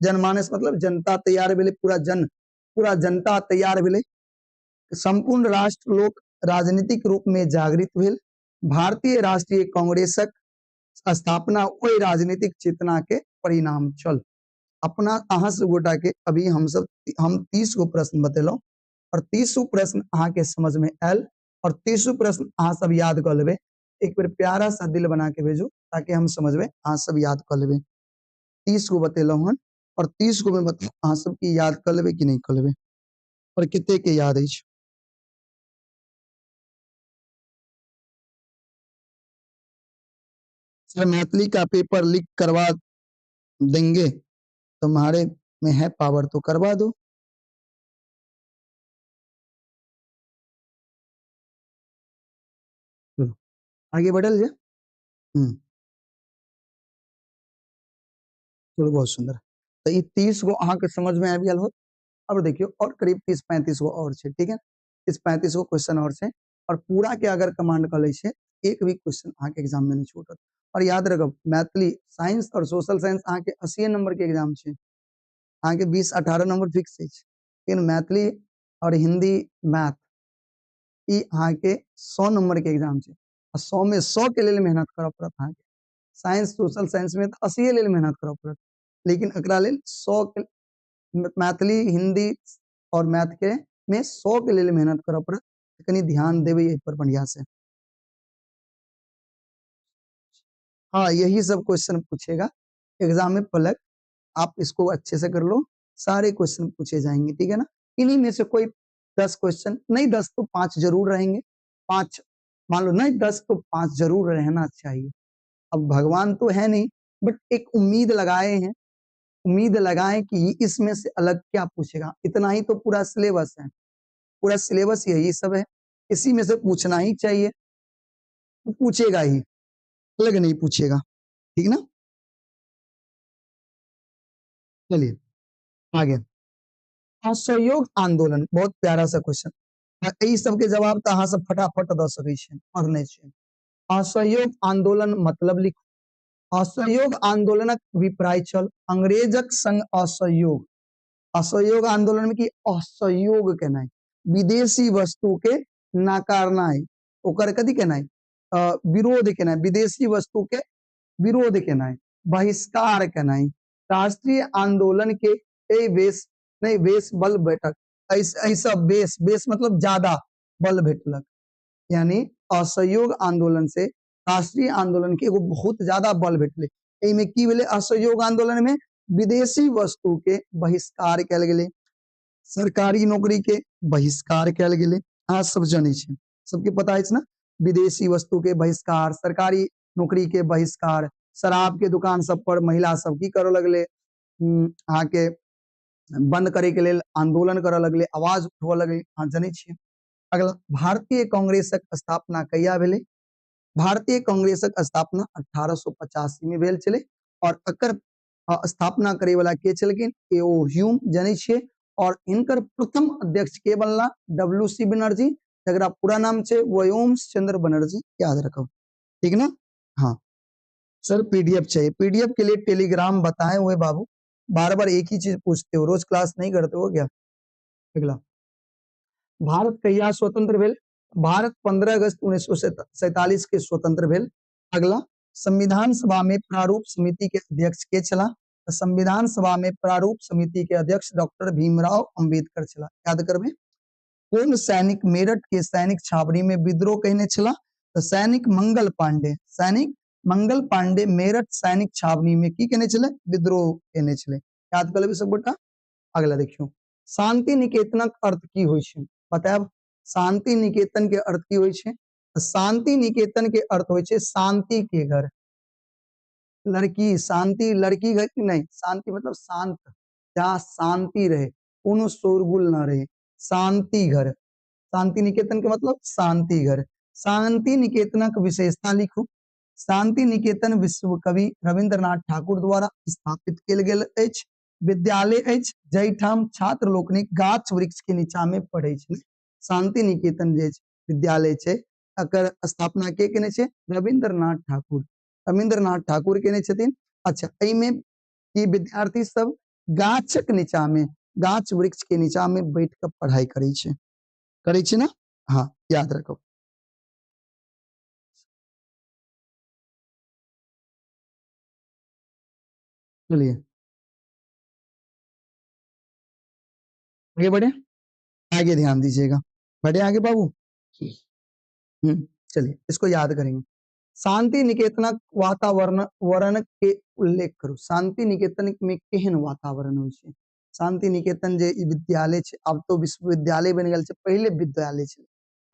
जनमानस मतलब जनता तैयार भेलै, पूरा जनता तैयार भेलै। संपूर्ण राष्ट्र लोक राजनीतिक रूप में जागृत भेल। भारतीय राष्ट्रीय कांग्रेसक स्थापना ओहि राजनीतिक चेतना के परिणाम छल। अपना अहाँ सब गोटा के अभी हम 30 गो प्रश्न बतेलहुँ और 30 गो प्रश्न अहाँ के समझ में आयल और 30 गो प्रश्न अहाँ सब याद कऽ लेबै। एक बेर प्यारा सा दिल बना के भेजू ताकि हम समझबै अहाँ सब याद कऽ लेबै। 30 गो बतेलहुँ हन और 30 गो में बताउ अहाँ सब की याद कऽ लेबै कि नहीं कऽ लेबै और कते के याद अछि। सर मैथिली का पेपर लीक करवा देंगे, तुम्हारे में है पावर तो करवा दो। चलो आगे बढ़ल जाए। चलो बहुत सुंदर। तो ये 30 गो अहाँ के समझ में आबि गेल होत। अब देखियो और करीब 30-35 गो और छै, ठीक है, 30-35 गो क्वेश्चन और छै और पूरा के अगर कमांड कऽ लै छै एक भी क्वेश्चन अहाँ के एग्जाम में नहीं छूटत। और याद रखब मैथिली साइंस और सोशल साइंस अहाँ के 80 नंबर के एग्जाम छै, अहाँ के 20-18 नंबर फिक्स अछि, लेकिन मैथिली और हिंदी मैथ ई अहाँ के 100 नंबर के एग्जाम छै। आ 100 में 100 के लेल मेहनत करऽ पड़त अहाँ के। साइंस सोशल साइंस में तऽ 80 लेल मेहनत करऽ पड़त, लेकिन एकरा लेल 100 के मैथिली हिंदी और मैथ के में 100 के लेल मेहनत करऽ पड़त। कनी ध्यान देबै एहि पर बढ़िया से। हाँ यही सब क्वेश्चन पूछेगा एग्जाम में पलक, आप इसको अच्छे से कर लो, सारे क्वेश्चन पूछे जाएंगे, ठीक है ना। इन्हीं में से कोई 10 क्वेश्चन नहीं, 10 तो 5 जरूर रहेंगे, 5 मान लो नहीं, 10 तो 5 जरूर रहना चाहिए। अब भगवान तो है नहीं, बट एक उम्मीद लगाए हैं, उम्मीद लगाएं कि इसमें से अलग क्या पूछेगा। इतना ही तो पूरा सिलेबस है, पूरा सिलेबस यही सब है, इसी में से पूछना ही चाहिए, पूछेगा ही, अलग नहीं पूछेगा, ठीक ना। चलिए आगे, असहयोग आंदोलन, बहुत प्यारा सा क्वेश्चन। यही सब के जवाब तो अहाँ सब फटाफट दऽ सकै छियै, पढ़ने छियै। असहयोग आंदोलन मतलब लिखू। असहयोग आंदोलनक अभिप्राय छल अंग्रेजक संग असहयोग। असहयोग आंदोलन में की असहयोग केनाइ, विदेशी वस्तु के नकारनाइ, ओकर कथी केनाइ, विरोध केनाइ, विदेशी वस्तु के विरोध केनाइ, बहिष्कार केनाइ। राष्ट्रीय आंदोलन के ए बेस नहीं बेस बल भेटक, ऐसा बेस, बेस मतलब ज्यादा बल भेटलक, यानी असहयोग आंदोलन से राष्ट्रीय आंदोलन के एगो बहुत ज्यादा बल भेटलै। एहिमे की भेलै, असहयोग आंदोलन में विदेशी वस्तु के बहिष्कार कयल गेलै, सरकारी नौकरी के बहिष्कार कयल गेलै। अहाँ सब जनै छियै, सबके पता अछि ने, विदेशी वस्तु के बहिष्कार, सरकारी नौकरी के बहिष्कार, शराब के दुकान सब पर महिला सब की करऽ लगलै, अहाँके बंद करे के लेल आंदोलन करऽ लगलै, आवाज उठबऽ लगलै, अहाँ जनै छियै। अगला, भारतीय कांग्रेसक स्थापना कहिया भेलै? भारतीय कांग्रेसक स्थापना 1885 में भेल छलै और एकर स्थापना करे वाला के छलखिन, ए ओ ह्यूम, जनै छियै। और इनकर प्रथम अध्यक्ष के बनला, डब्ल्यू सी बनर्जी, जकरा पूरा नाम छै वयोम चंद्र बनर्जी, याद रखब, ठीक ना। हाँ सर पीडीएफ चाहिए, पीडीएफ के लिए टेलीग्राम बताए हुए बाबू, बार बार एक ही चीज पूछते हो, रोज क्लास नहीं करते हो क्या। अगला, भारत कहिया स्वतंत्र भेल? भारत 15 अगस्त 1947 के स्वतंत्र भेल। अगला, संविधान सभा में प्रारूप समिति के अध्यक्ष के छलाह? तऽ संविधान सभा में प्रारूप समिति के अध्यक्ष डॉक्टर भीमराव अंबेडकर छलाह। याद करबै। कोन सैनिक मेरठ के सैनिक छावनी में विद्रोह कयने छलाह? तऽ सैनिक मंगल पांडे। सैनिक मंगल पांडे मेरठ सैनिक छावनी में की केने छलै? विद्रोह केने छलै। याद कर लेबै सब गोटा। अगला देखियौ, शांति निकेतनक अर्थ की होइ छै? बतायब। शांति निकेतन के अर्थ की होइ छै? शांति निकेतन के अर्थ होइ छै शांति के घर। लड़की शांति, लड़की घर नहीं, शांति मतलब शांत, जहाँ शांति रहे, कोनो शोरगुल न रहे, शांति घर। शांति निकेतन के मतलब शांति घर। शांति निकेतनक विशेषता लिखू। शांति निकेतन विश्व कवि रविंद्रनाथ ठाकुर द्वारा स्थापित कयल गेल अछि विद्यालय अछि, जाहिठाम छात्र लोकनिक गाछ वृक्ष के नीचा में पढ़ै छै। शांति निकेतन जे विद्यालय छै, एकर स्थापना के केने छै? रविंद्रनाथ ठाकुर। रविंद्रनाथ ठाकुर केने छथिन। अच्छा, एहिमे की विद्यार्थी सब गाछक नीचा में, गाछ वृक्ष के नीचा में बैठ के पढ़ाई करै छै, करै छै ना? हाँ, याद रखब। चलिए आगे बढ़े, आगे ध्यान दीजिएगा, बढ़े आगे बाबू। चलिए इसको याद करेंगे। शांति निकेतनक वातावरण वरण के उल्लेख करू। शांति निकेतन में केहन वातावरण होइ छै? शांति निकेतन जे विद्यालय छै, आब तो विश्वविद्यालय बनि गेल छै, पहिले विद्यालय छै,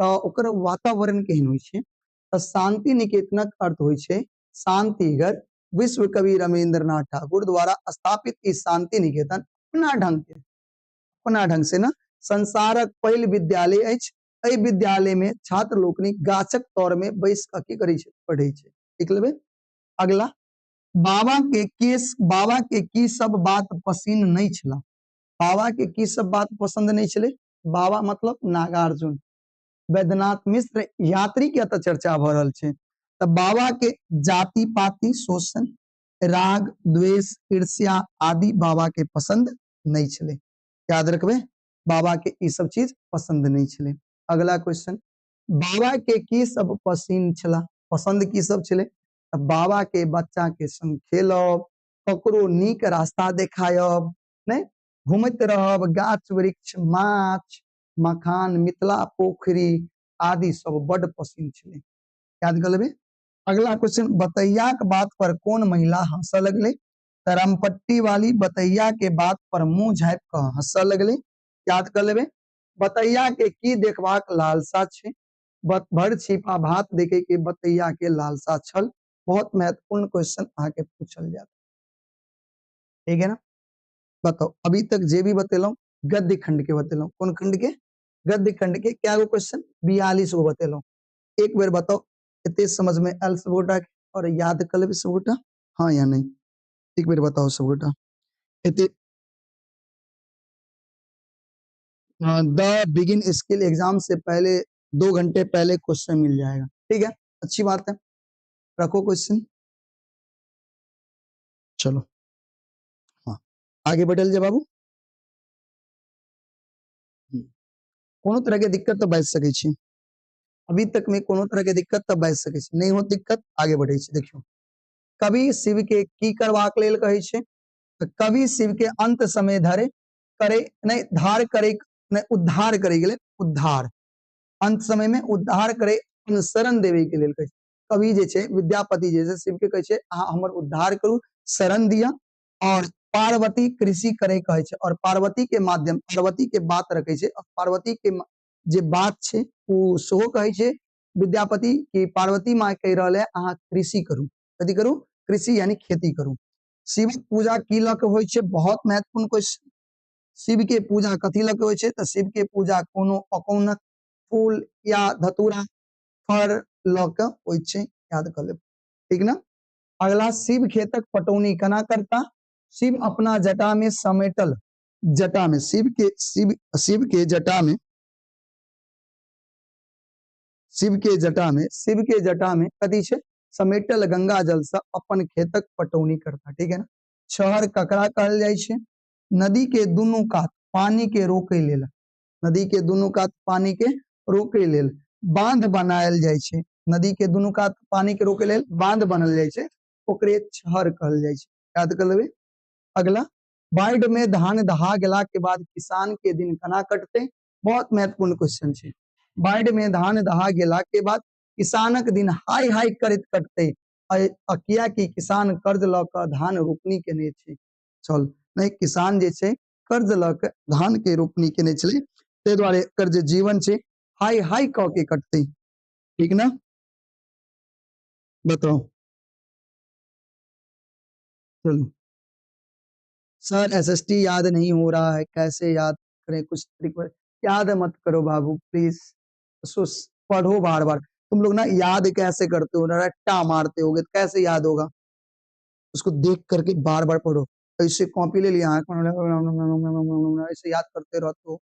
तऽ ओकर वातावरण केहन होइ छै? तऽ शांति निकेतनक अर्थ होइ छै शांतिघर। विश्व कवि रविंद्रनाथ ठाकुर द्वारा स्थापित ई शांति निकेतन अपना ढंग से ना संसारक पहिल विद्यालय अछि। एहि विद्यालय में छात्र लोकनिक गाछक तर में बैस कऽ की करै छै? पढ़ै छै। लिख लेबै। अगला, बाबा के केस, बाबा के की सब बात पसिन नहीं छला? बाबा के की सब बात पसंद नहीं छले? बाबा मतलब नागार्जुन, वैद्यनाथ मिश्र यात्री के एतऽ चर्चा भऽ रहल छै। तऽ बाबा के जाति पाति, शोषण, राग, द्वेष, ईर्ष्या आदि बाबा के पसंद नहीं छले। याद रखबै, बाबा के ई सब चीज पसंद नहीं छले। अगला क्वेश्चन, बाबा के की सब पसिन छला? पसंद की सब छले? तऽ बाबा के बच्चा के संग खेलब, ककरो नीक रास्ता देखायब, नहीं घूमैत रहब, गाछ वृक्ष, माछ मखान, मिथिला पोखरी आदि सब बड पसिन छले। याद कर लेबै। अगला क्वेश्चन, बतैयाक बात पर कोन महिला हंसऽ लगलै? तऽ रामपट्टी वाली बतैया के बात पर मुंह झाँपि कऽ हंसऽ लगलै। याद कर लेबै। बतैया के की देखबाक लालसा छै? भर छिपा भात देखे के बतैया के लालसा छल। बहुत महत्वपूर्ण क्वेश्चन अहाँके पूछल जायत, ठीक है ना? बताओ, अभी तक जे भी बतेलहुँ गद्य खंड के बतेलहुँ, कोन खंड के? गद्य खंड के क्या गो क्वेश्चन? 42 गो बतेलहुँ। एक बेर बताओ, एते समझ में आयल सब गोटा के? और याद कर लेबै सब गोटा, हाँ या नहीं? एक बेर बताओ सब गोटा। एते the begin skill exam से पहले 2 घंटे पहले क्वेश्चन मिल जाएगा, ठीक है, अच्छी बात है। रखो क्वेश्चन, चलो हाँ आगे बढ़ल जाए बाबू। कोनो तरह के दिक्कत तो बाजि सकै छी, अभी तक में कोनो तरह के दिक्कत तो बाजि सकै छी, नहीं हो दिक्कत आगे बढ़ै छी। देखियौ, कवि शिव के की करबाक लेल कहै छै? तऽ कवि शिव के अंत समय धरे करे नहीं, धार करे नहीं, उद्धार करे के लेल, उद्धार अंत समय में उद्धार करे, शरण देवे के लेल कहै छै। कवि जे छै विद्यापति जे छै शिव के कहै छै अहाँ हमर उद्धार करू, शरण दिअ। और पार्वती कृषि करे कहै छै, और पार्वती के माध्यम, पार्वती के बात रखै छै, और पार्वती के जे बात छै ओ सेहो कहै छै विद्यापति कि पार्वती माँ कहि रहल है अहाँ कृषि करू, कथी करू? कृषि यानी खेती करू। शिव पूजा की लऽ के होइ छै? बहुत महत्वपूर्ण क्वेश्चन। शिव के पूजा कथी लऽ के होइ छै? तऽ शिव के पूजा कोनो अकौनक फूल या धतूरा फर लऽ के होइ छै, याद कऽ लेब, ठीक ना? अगला, शिव खेतक पटौनी केना करता? शिव अपना जटा में समेटल, जटा में शिव के, शिव, शिव के जटा में, शिव के जटा में, शिव के जटा में कथी छै? समेटल गंगा जल से अपन खेतक पटौनी करता, ठीक है ना? छहर ककरा कहल जाइ छै? नदी के दुनू कात पानी के रोके लेल, नदी के दुनू कात पानी के रोके लेल बांध बनायल जाइ छै। नदी के दुनू कात पानी के रोके लेल बांध बनल जाइ छै, ओकरे छहर कहल जाइ छै। याद कर लेबै। अगला, बाढ़ि में धान दहा गेला के बाद किसान के दिन केना कटतै? बहुत महत्वपूर्ण क्वेश्चन छै। बाढ़ि में धान दहा गेला के बाद किसानक दिन हाय हाय करैत कटतै, कियाकि किसान कर्ज लऽ कऽ धान रोपनी केने छै। चल नहि, किसान जे छै कर्ज लऽ कऽ धान के रोपनी केने छलै, ताहि दुआरे एकर जे जीवन छै हाय हाय कऽ के कटतै। ठीक ने? बताउ। चलू सर, एसएसटी याद नहीं हो रहा है, कैसे याद करें? कुछ तरीके? याद मत करो बाबू प्लीज, उसको पढ़ो बार बार। तुम लोग ना याद कैसे करते हो ना, रट्टा मारते होगे तो कैसे याद होगा? उसको देख करके बार बार पढ़ो। ऐसे कॉपी ले लिया, ऐसे याद करते रहते हो,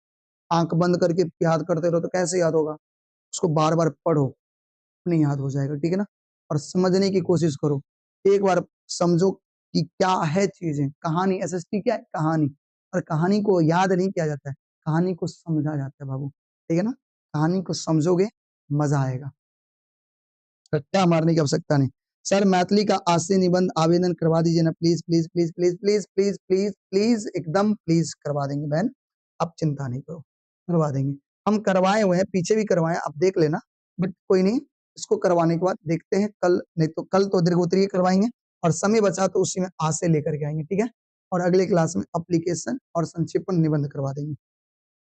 आंख बंद करके याद करते रहो तो कैसे याद होगा? उसको बार बार पढ़ो, नहीं याद हो जाएगा। ठीक है ना? और समझने की कोशिश करो, एक बार समझो कि क्या है चीजें। कहानी, एसएसटी क्या है? कहानी। और कहानी को याद नहीं किया जाता है, कहानी को समझा जाता है बाबू। ठीक है ना? कहानी को समझोगे मजा आएगा, रट्टा मारने की आवश्यकता नहीं। सर मैथिली का आशय निबंध आवेदन करवा दीजिए ना please please please please please please please please, एकदम प्लीज करवा देंगे बहन, आप चिंता नहीं करो, करवा देंगे। हम करवाए हुए हैं, पीछे भी करवाए, आप देख लेना, बट कोई नहीं, इसको करवाने के बाद देखते हैं कल, नहीं तो कल तो दीर्घोत्तरीय करवाएंगे और समय बचा तो उसी में आशय लेकर के आएंगे। ठीक है? और अगले क्लास में एप्लीकेशन और संक्षेपण निबंध करवा देंगे।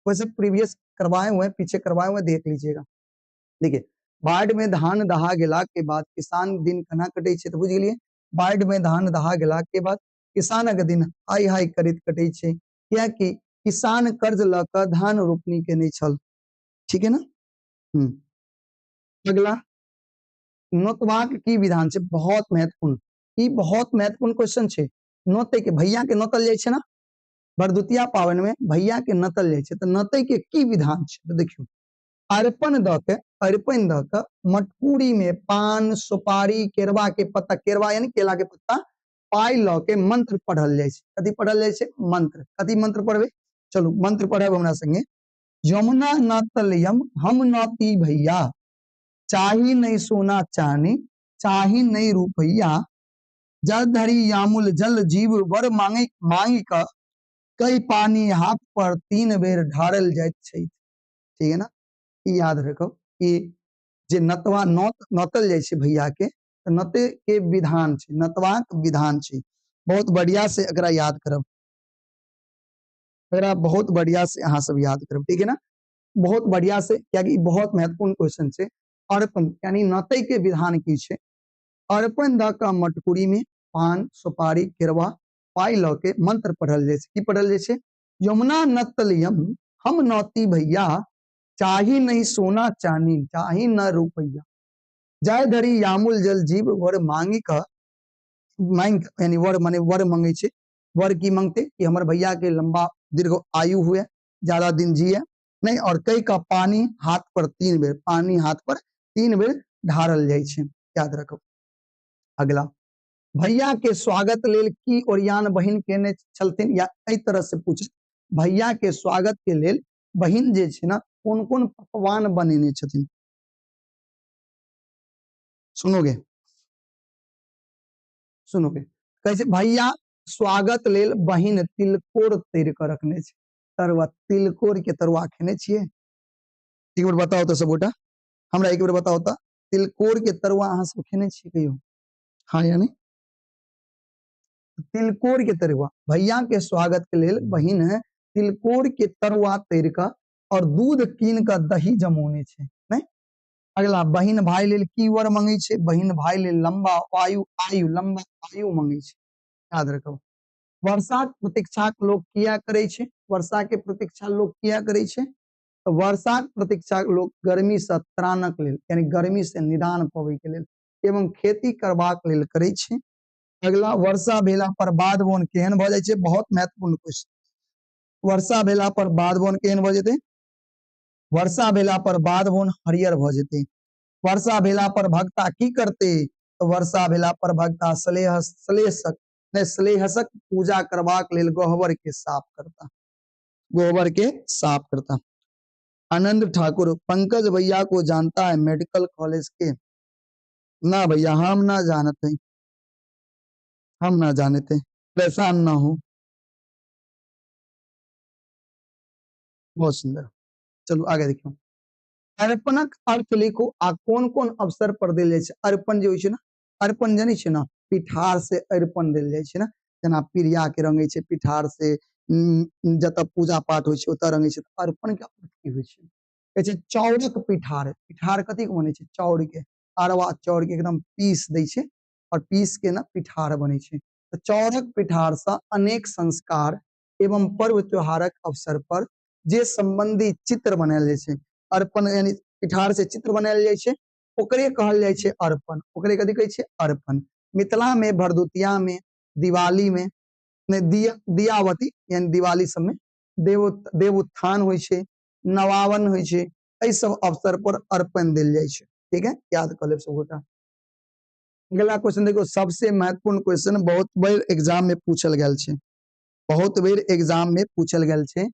वैसे प्रीवियस करवाए हुए हैं, पीछे करवाए हुए हैं, देख लीजिएगा। देखिए, बाढ़ में धान दहा गेला के बाद किसान दिन केना कटे छै, तो बुझि गेलियै। बाढ़ में धान दहा गेला के बाद किसानक दिन हाय हाय करैत कटे छै, कियाकि किसान कर्ज लऽ कऽ धान रोपनी केने छल। ठीक है ना? अगला, नोतबाक की विधान छै? बहुत महत्वपूर्ण, ई बहुत महत्वपूर्ण क्वेश्चन छै। नोते के, भैया के नोतल जाइ छै ना, भरदुतिया पाबनि में भैया के नतल जाइ छै, तऽ नोते के की विधान छै? तऽ देखियौ, अरिपन दऽ के, अरिपन दऽ के मटकूरी में पान सुपारी केरवा के पत्ता, केरवा यानी केला के पत्ता, पाइ लऽ के मंत्र पढ़ल जाइ छै। कथी पढ़ल जाइ छै? मंत्र। कथी मंत्र पढ़बै? चलू मंत्र पढ़ब हमरा संगे। यमुना नतल यम हम नती भैया, चाही नहीं सोना चानी चाही नहीं रुपैया, जल धरी यामुल जल जीव वर मांगे मांगी क कई पानी हाथ पर 3 बेर ढारल जाइत छै। ठीक है ना? ई याद रखो कि जे नतवा नौत नतल जाइ छै भैया के, तऽ नते के विधान छै, नतवाक विधान छै। बहुत बढ़िया से एकरा याद करब, एकरा बहुत बढ़िया से अहाँ सब याद करब। ठीक है ना? बहुत बढ़िया से, कियाकि ई बहुत महत्वपूर्ण क्वेश्चन छै। अर्पण यानी नते के विधान की छै? अर्पण दऽ कऽ मटकुरी में पान सुपारी केरवा पाइ लऽ के मंत्र पढ़ल जाइ छै। की पढ़ल जाइ छै? यमुना नतलियम हम नौती भैया, चाही नहीं सोना चानी चाही न रुपैया, जाय धरी यामुल जल जीव वर मांगी क मांग, यानी वर माने वर मंगे छै। वर की मंगते? कि हमर भैया के लंबा दीर्घ आयु हुए, ज्यादा दिन जिए नहीं, और कई का पानी हाथ पर 3 बेर, पानी हाथ पर 3 बेर ढारल जाइ छै। याद रखो। अगला, भैया के स्वागत लेल की ओरियान बहिन केने छलथिन, या एहि तरह से पूछ, भैया के स्वागत के लेल बहिन जे छै ना कोन कोन पकवान बनेने छथिन? सुनोगे? सुनोगे? कहै छै भैया स्वागत लेल बहिन तिलकोर तैर कऽ रखने छै। तरुआ, तिलकोर के तरुआ खेने छियै? एक बेर बताउ तऽ सबगोटा हमरा, एक बेर बताउ तऽ तिलकोर के तरुआ अहाँ सब खेने छियै कहियो? हाँ या नहीं? तिलकोर के तरुआ भैया के स्वागत के लेल बहिन है तिलकोर के तरुआ तैर कऽ और दूध कीन कऽ दही जमौने छै। नहीं? अगला, बहिन भाई लेल की वर मंगै छै? बहिन भाई लेल लंबा आयु, आयु लंबा आयु मंगै छै। याद रखो। वर्षाक प्रतीक्षा लोग किया करै छै? वर्षा के प्रतीक्षा लोग किया करै छै? तऽ वर्षाक प्रतीक्षा लोग गर्मी से त्राणक लेल, यानी गर्मी से निदान पबै के लेल एवं खेती करबाक लेल करै छै। अगला, वर्षा भेला पर बाध वन केहन भऽ जाइ छै? बहुत महत्वपूर्ण क्वेश्चन। वर्षा भेला पर बाध वन केहन भऽ जेतै? वर्षा भेला पर बाध वन हरियर भऽ जेतै। वर्षा भेला पर भक्ता की करतै? तऽ वर्षा भेला पर भक्ता स्लेहसक नहि स्लेहसक पूजा करबाक लेल गहबर के साफ करता, गोबर के साफ करता। आनंद ठाकुर, पंकज भैया को जानता है मेडिकल कॉलेज के? ना भैया, हम ना जानते हैं, हम ना जानते, परेशान ना हो। बहुत सुंदर, चलू आगे देखियो। अर्पणक अर्थ लिखू आ कोन कोन अवसर पर देल जाइ छै। अर्पण जे होइ छै ना, अर्पण जानै छियै ना, पिठार से अर्पण देल जाइ छै ना, जेना पिरिया के रंगै छै पिठार से, जतऽ पूजा पाठ होइ छै ओतऽ रंगै छै। अर्पण के अर्थ की होइ छै? कहै छै चाउरक पिठार। पिठार कथी के बनै छै? चाउर के, अरवा चाउर के एकदम पीस दै छै और पीस के ना पिठार बनै छै। तऽ चाउरक पिठार से अनेक संस्कार एवं पर्व त्योहारक अवसर पर जे संबंधी चित्र बनायल जाइ छै, अर्पण यानी पिठार से चित्र बनायल जाइ छै, ओकरे कहल जाइ छै अर्पण। ओकरे कथी कहै छै? अर्पण। मिथिला में भरदुतिया में, दिवाली में, नहीं, दियावती यानी दिवाली सब में देवोत्थान होइ छै, नवावन होइ छै, एहि सब अवसर पर अर्पण देल जाइ छै। ठीक है, याद कर लेब सब गोटा। अगला क्वेश्चन देखो, सबसे महत्वपूर्ण क्वेश्चन बहुत बेर एग्जाम में पूछल गेल छै, बहुत बेर एग्जाम में पूछल गेल छै।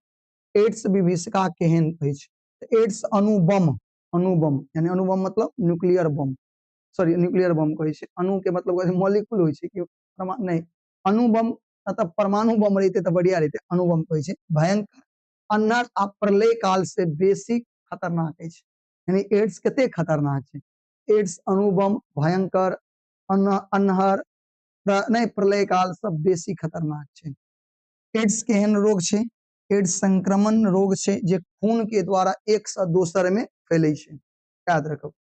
एड्स विभीषिका केहन अछि? एड्स अणुबम, अणुबम यानी अणुबम मतलब nuclear bomb, sorry nuclear bomb कहै छै, अणु के मतलब कहै छै मॉलिक्यूल होइ छै कि परमाणु, नहीं, अणुबम मतलब परमाणु बम रहिते तऽ बढ़िया रहिते, अणुबम कहै छै। भयंकर अन्हर आ प्रलय काल से बेसी खतरनाक अछि, यानी एड्स कते खतरनाक छै। एड्स अणुबम भयंकर अन्हर नहीं प्रलय काल से बेसी खतरनाक छै। एड्स केहन रोग छै? एड्स संक्रमण रोग छै जे खून के द्वारा एक से दोसर में फैले छै, याद रखब।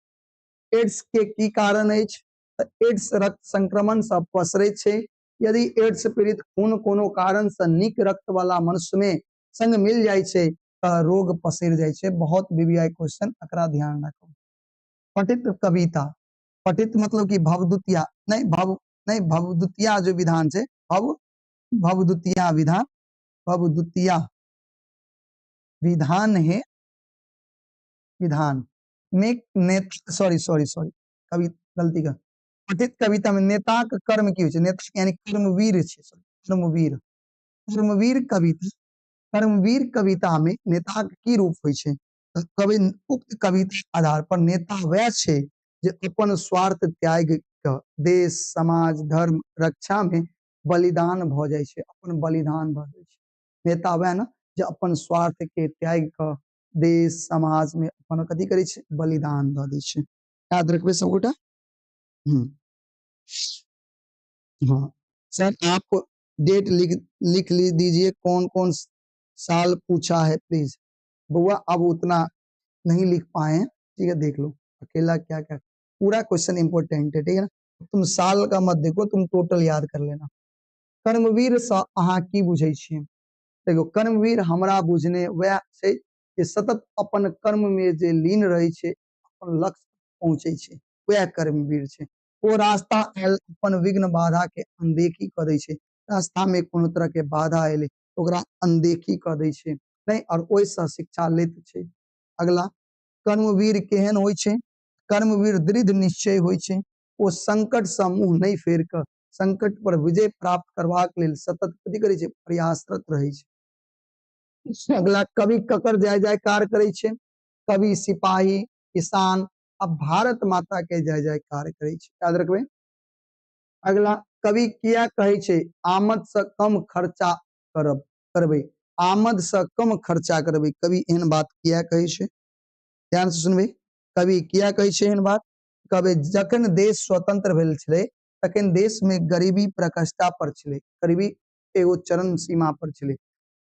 एड्स के की कारण अछि? तऽ एड्स रक्त संक्रमण से पसरै छै। यदि एड्स पीड़ित खून कोनो कारण से नीक रक्त वाला मनुष्य में संग मिल जाइ छै तऽ रोग पसरि जाइ छै। बहुत वीवीआई क्वेश्चन, एकरा ध्यान राखब। पठित कविता, पठित मतलब कि भवदुतिया, नहीं भव, नहीं भवदुतिया जो विधान छै, भव, भवदुतिया विधान, भवदुतिया विधान है, विधान में नेत, सॉरी सॉरी सॉरी, कवि गलती का, पठित कविता में नेताक कर्म की होइ छै? नेता यानी कर्मवीर छै, सॉरी, कर्मवीर, कर्मवीर कविता, कर्मवीर कविता में नेताक की रूप होइ छै? तऽ कवि उक्त कविता आधार पर नेता वएह छै जे अपन स्वार्थ त्याग कऽ देश समाज धर्म रक्षा में बलिदान भऽ जाइ छै, अपन बलिदान भऽ जाइ छै। नेता वएह ने जे अपन स्वार्थ के त्याग कऽ देश समाज में अपन कथी करै छै? बलिदान दऽ दै छै। याद रखबै सबगोटा। हाँ सर, आप डेट लिख ली दीजिए, कौन कौन साल पूछा है प्लीज। बउआ अब उतना नहीं लिख पाए हैं, ठीक है, देख लो अकेला क्या क्या, पूरा क्वेश्चन इंपॉर्टेंट है, ठीक है ना। तुम साल का मत देखो, तुम टोटल याद कर लेना। कर्मवीर सँ अहाँ की बुझै छियै? देखियौ, कर्मवीर हमरा बुझने वएह छै जे सतत अपन कर्म में जे लीन रहै छै, अपन लक्ष्य पहुँचै छै, वएह कर्मवीर छै। ओ रास्ता आयल अपन विघ्न बाधा के अनदेखी कऽ दै छै, रास्ता में कोनो तरह के बाधा एलै ओकरा अनदेखी कऽ दै छै, नहि, और ओहिसँ शिक्षा लैत छै। अगला, कर्मवीर केहन होइ छै? कर्मवीर दृढ़ निश्चय होइ छै, ओ संकट सँ मुँह नहि फेर कऽ संकट पर विजय प्राप्त करबाक लेल सतत कथी करै छै? प्रयासरत रहै छै। अगला, कवि ककर जय जयकार करै छै? कवि सिपाही, किसान आ भारत माता के जय जयकार करै छै, याद रखबै। अगला, कवि किया कहै छै आमद से कम खर्चा करबै, आमद से कम खर्चा करबै? कवि एहन बात किया कहै छै? ध्यान से सुनबै, कवि किया कहै छै एहन बात? कहबै जखन देश स्वतंत्र भेल छलै तखन देश में गरीबी प्रकष्ठा पर छलै, गरीबी एगो चरम सीमा पर छलै,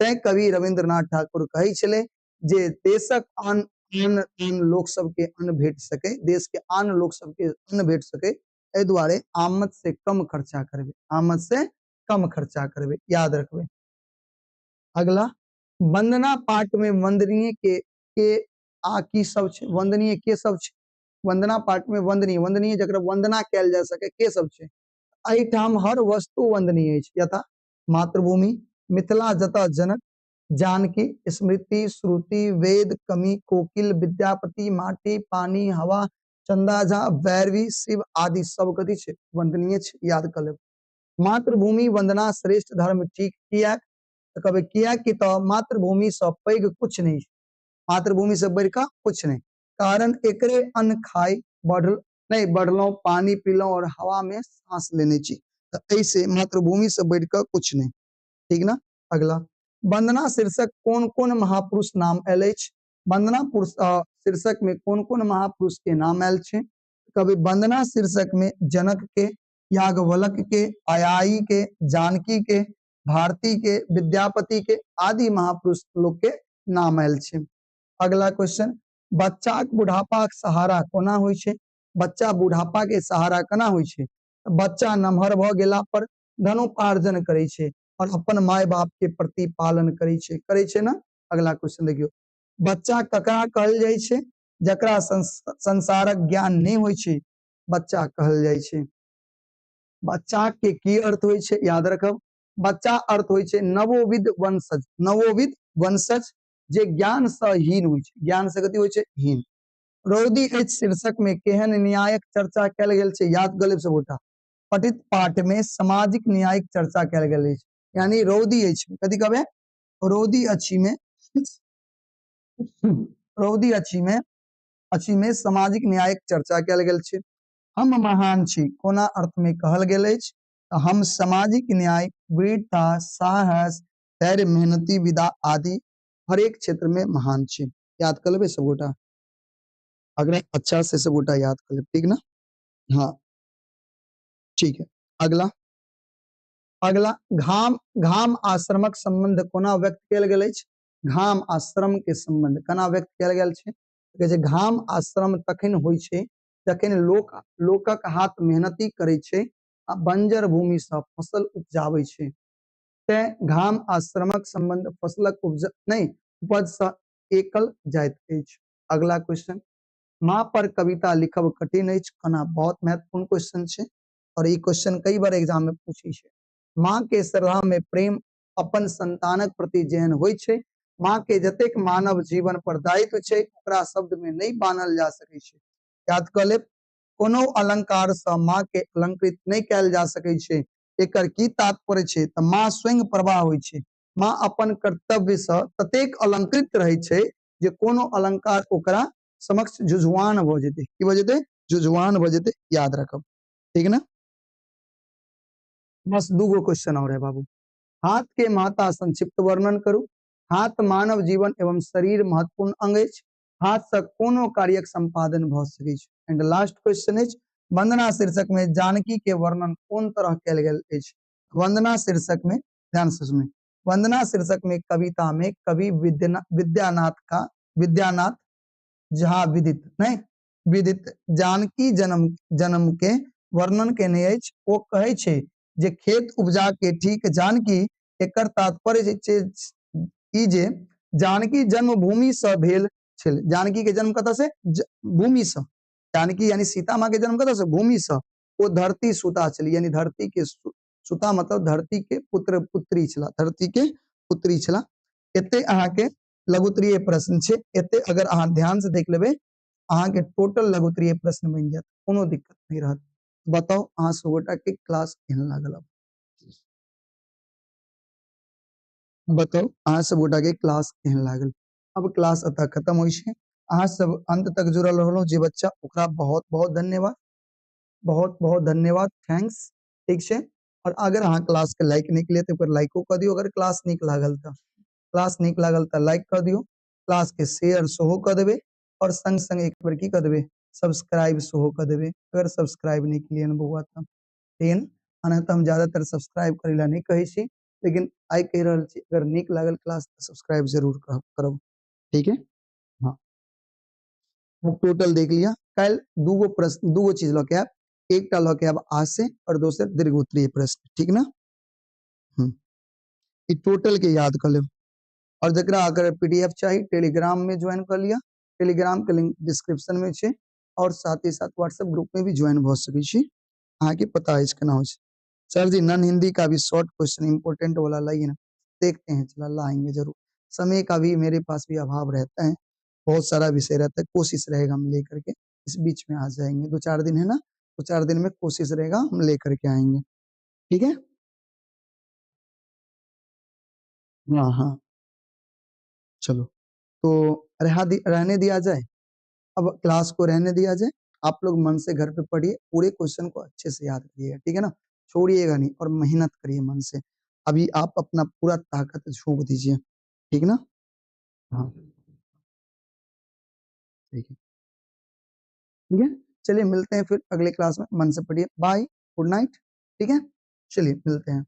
तैं कवि रविन्द्रनाथ ठाकुर कहै छलै जे देशक आन आन आन लोक सबके अन्न भेट सकै, देश के आन लोक सबके अन्न भेट सकै, एहि दुआरे आमद से कम खर्चा करबै, आमद से कम खर्चा करबै, याद रखबै। अगला, वंदना पाठ में वंदनीय के आ की सब छै? वंदनीय के सब छै? वंदना पाठ में वंदनीय, वंदनीय जकरा वंदना कयल जा सके के सब छै? एहिठाम हर वस्तु वंदनीय अछि, यथा मातृभूमि, मिथिला जतऽ जनक, जानकी, स्मृति, श्रुति, वेद, कवि, कोकिल, विद्यापति, माटी, पानी, हवा, चंदा झा, भैरवी, शिव आदि सब कथी छै? वंदनीय छै, याद कर लेब। मातृभूमि वंदना श्रेष्ठ धर्म ठीक किया? तऽ कहबै किया कि तऽ मातृभूमि सँ पैघ कुछ नहीं, मातृभूमि से बढ़िकऽ कुछ नहीं, कारण एकरे अन्न खाय बढ़ल नहि, बढ़लहुँ, पानि पीलहुँ और हवा में सांस लेने छी, तऽ एहिसे मातृभूमि से बढ़ि कऽ कुछ नहि। ठीक ना? अगला, वंदना शीर्षक कोन कोन महापुरुष नाम आयल अछि? वंदना पुरुष शीर्षक में कोन कोन महापुरुष के नाम आयल छै? कभी वंदना शीर्षक में जनक के, याज्ञवल्क्य के, अयायी के, जानकी के, भारती के, विद्यापति के आदि महापुरुष लोग के नाम आयल छै। अगला क्वेश्चन, बच्चाक बुढ़ापाक सहारा कोना होइ छै? बच्चा बुढ़ापा के सहारा केना होइ छै? बच्चा नमहर भऽ गेला पर धनोपार्जन करै छै और अपन माय बाप के प्रति पालन करै छै, करै छै ना? अगला क्वेश्चन देखियौ, बच्चा ककरा कहल जाइ छै? जकरा संसारक ज्ञान नहि होइ छै बच्चा कहल जाइ छै। बच्चा के की अर्थ होइ छै? याद रखब, बच्चा अर्थ होइ छै नवोविद वंशज, नवोविद वंशज जे ज्ञान से हीन होइ छै, ज्ञान से कथी होइ छै? हीन। रौदी अछि शीर्षक में केहन न्यायक चर्चा कयल गेल छै? याद कऽ लेब सबगोटा, पठित पाठ में सामाजिक न्यायक चर्चा कयल गेल अछि। यानी रौदी अछि, कथी कहबै? रौदी अछि में, रौदी अछि में, अछि में सामाजिक न्यायक चर्चा कयल गेल छै। हम महान छी कोना अर्थ में कहल गेल अछि? तऽ हम सामाजिक न्याय, वीरता, साहस, धैर्य, मेहनती, विदा आदि हरेक क्षेत्र में महान छी। याद कऽ लेबै सबगोटा, अगला अच्छा से सबगोटा याद कर लेब, ठीक ना? हाँ ठीक है। अगला, अगला घाम, घाम आश्रमक संबंध कोना व्यक्त कयल गेल अछि? घाम आश्रम के संबंध कोना व्यक्त कयल गेल छै? कहै छै घाम आश्रम तखन होइ छै जखन लोकक हाथ मेहनती करै छै आ बंजर भूमि सँ फसल उपजाबै छै। तें घाम आश्रमक संबंध फसलक उपज नहि उपज सँ एकल जाइत अछि। अगला क्वेश्चन, माँ पर कविता लिखब कठिन अछि कोना? बहुत महत्वपूर्ण क्वेश्चन छै और ई क्वेश्चन कई बार एग्जाम में पूछै छै। माँ के श्रद्धा में प्रेम अपन संतानक प्रति जेहन होइ छै, माँ के जतेक मानव जीवन पर दायित्व छै ओकरा शब्द में नहि बान्हल जा सकै छै। याद कऽ लेब, कोनो अलंकार सँ माँ के अलंकृत नहि कयल जा सकै छै। एकर की तात्पर्य छै? तऽ माँ स्वयं प्रवाह होइ छै, माँ अपन कर्तव्य सँ ततेक अलंकृत रहै छै जे कोनो अलंकार ओकरा समक्ष झुझुआन भऽ जेतै। की भऽ जेतै? झुझुआन भऽ जेतै, याद रखब, ठीक ना? बस दूगो क्वेश्चन और है बाबू। हाथ के महत्ता संक्षिप्त वर्णन करू। हाथ मानव जीवन एवं शरीर महत्वपूर्ण अंग अछि, हाथ से कोनो कार्यक संपादन भऽ सकै छै। एंड लास्ट क्वेश्चन अछि, वंदना शीर्षक में जानकी के वर्णन कोन तरह कयल गेल अछि? वंदना शीर्षक में ध्यान से सुनी, वंदना शीर्षक में कविता में कवि विद्यानाथ का, विद्यानाथ झा विदित नहीं विदित जानकी जन्म, जन्म के वर्णन केने अछि। ओ कहै छै जे खेत उपजा के ठीक जानकी, एकर तात्पर्य छै ई जे जानकी जन्मभूमि से भेल छल। जानकी के जन्म कतऽ से? भूमि से। जानकी यानी सीता माँ के जन्म कतऽ से? भूमि से। ओ धरती सुता छली, यानी धरती के सुता मतलब धरती के पुत्र पुत्री छला, धरती के पुत्री छला। एते अहाँ के लघुत्तरीय प्रश्न छै, एते अगर अहाँ ध्यान से देख लेबै अहाँ के टोटल लघुत्तरीय प्रश्न बनि जायत, कोनो दिक्कत नहीं रहत। बताउ अहाँ सब गोटा के क्लास केहन लागल? अब बताउ अहाँ सब गोटा के क्लास केहन लागल? अब क्लास एतऽ खत्म होइ छै। अहाँ सब अंत तक जुड़ल रहलहुँ जे बच्चा, ओकरा बहुत बहुत धन्यवाद, बहुत बहुत धन्यवाद, thanks, ठीक छै। और अगर अहाँ क्लास के लाइक नहीं केलियै तऽ ओकर लाइको कऽ दियौ। अगर क्लास नीक लागल तऽ, क्लास नीक लागल तऽ लाइक कऽ दियौ, क्लास के शेयर सेहो कऽ देबै और संग संग एक बेर की कऽ देबै, सब्सक्राइब सेहो कऽ देबै। अगर सब्सक्राइब नहीं केलियै हन बौआ तऽ, ठीक ने? ओना तऽ हम ज्यादातर सब्सक्राइब करै लए नहि कहै छी, लेकिन आइ कहि रहल छी अगर नीक लागल क्लास तऽ सब्सक्राइब जरूर करब, ठीक है? हाँ, टोटल देख लिया। काल्हि दूगो प्रश्न, दूगो चीज लऽ के आयब, एकटा लऽ के आयब आशय और दोसर दीर्घोत्तरीय प्रश्न, ठीक ना? ई टोटल के याद कऽ लेब। और जकरा अगर पीडीएफ चाही टेलीग्राम में ज्वाइन कर लिया, टेलीग्राम के लिंक डिस्क्रिप्शन में छै, और साथ ही साथ व्हाट्सएप ग्रुप में भी ज्वाइन भऽ सकै छी। अहाँके पता अछि केना होइ छै। सर जी नन हिंदी का भी शॉर्ट क्वेश्चन इम्पोर्टेंट वाला लाइए ना, देखते हैं, चला लाएंगे जरूर। समय का भी मेरे पास भी अभाव रहता है, बहुत सारा विषय रहता है, कोशिश रहेगा हम लेकर के इस बीच में आ जाएंगे। 2-4 दिन है ना, 2-4 दिन में कोशिश रहेगा हम लेकर के आएंगे, ठीक है? हाँ हाँ चलो, तो रहने दिया जाए, अब क्लास को रहने दिया जाए। आप लोग मन से घर पे पढ़िए, पूरे क्वेश्चन को अच्छे से याद करिएगा, ठीक है ना, छोड़िएगा नहीं और मेहनत करिए मन से। अभी आप अपना पूरा ताकत झोंक दीजिए, ठीक ना। हाँ ठीक है, ठीक है, चलिए मिलते हैं फिर अगले क्लास में। मन से पढ़िए, बाय, गुड नाइट, ठीक है, चलिए मिलते हैं।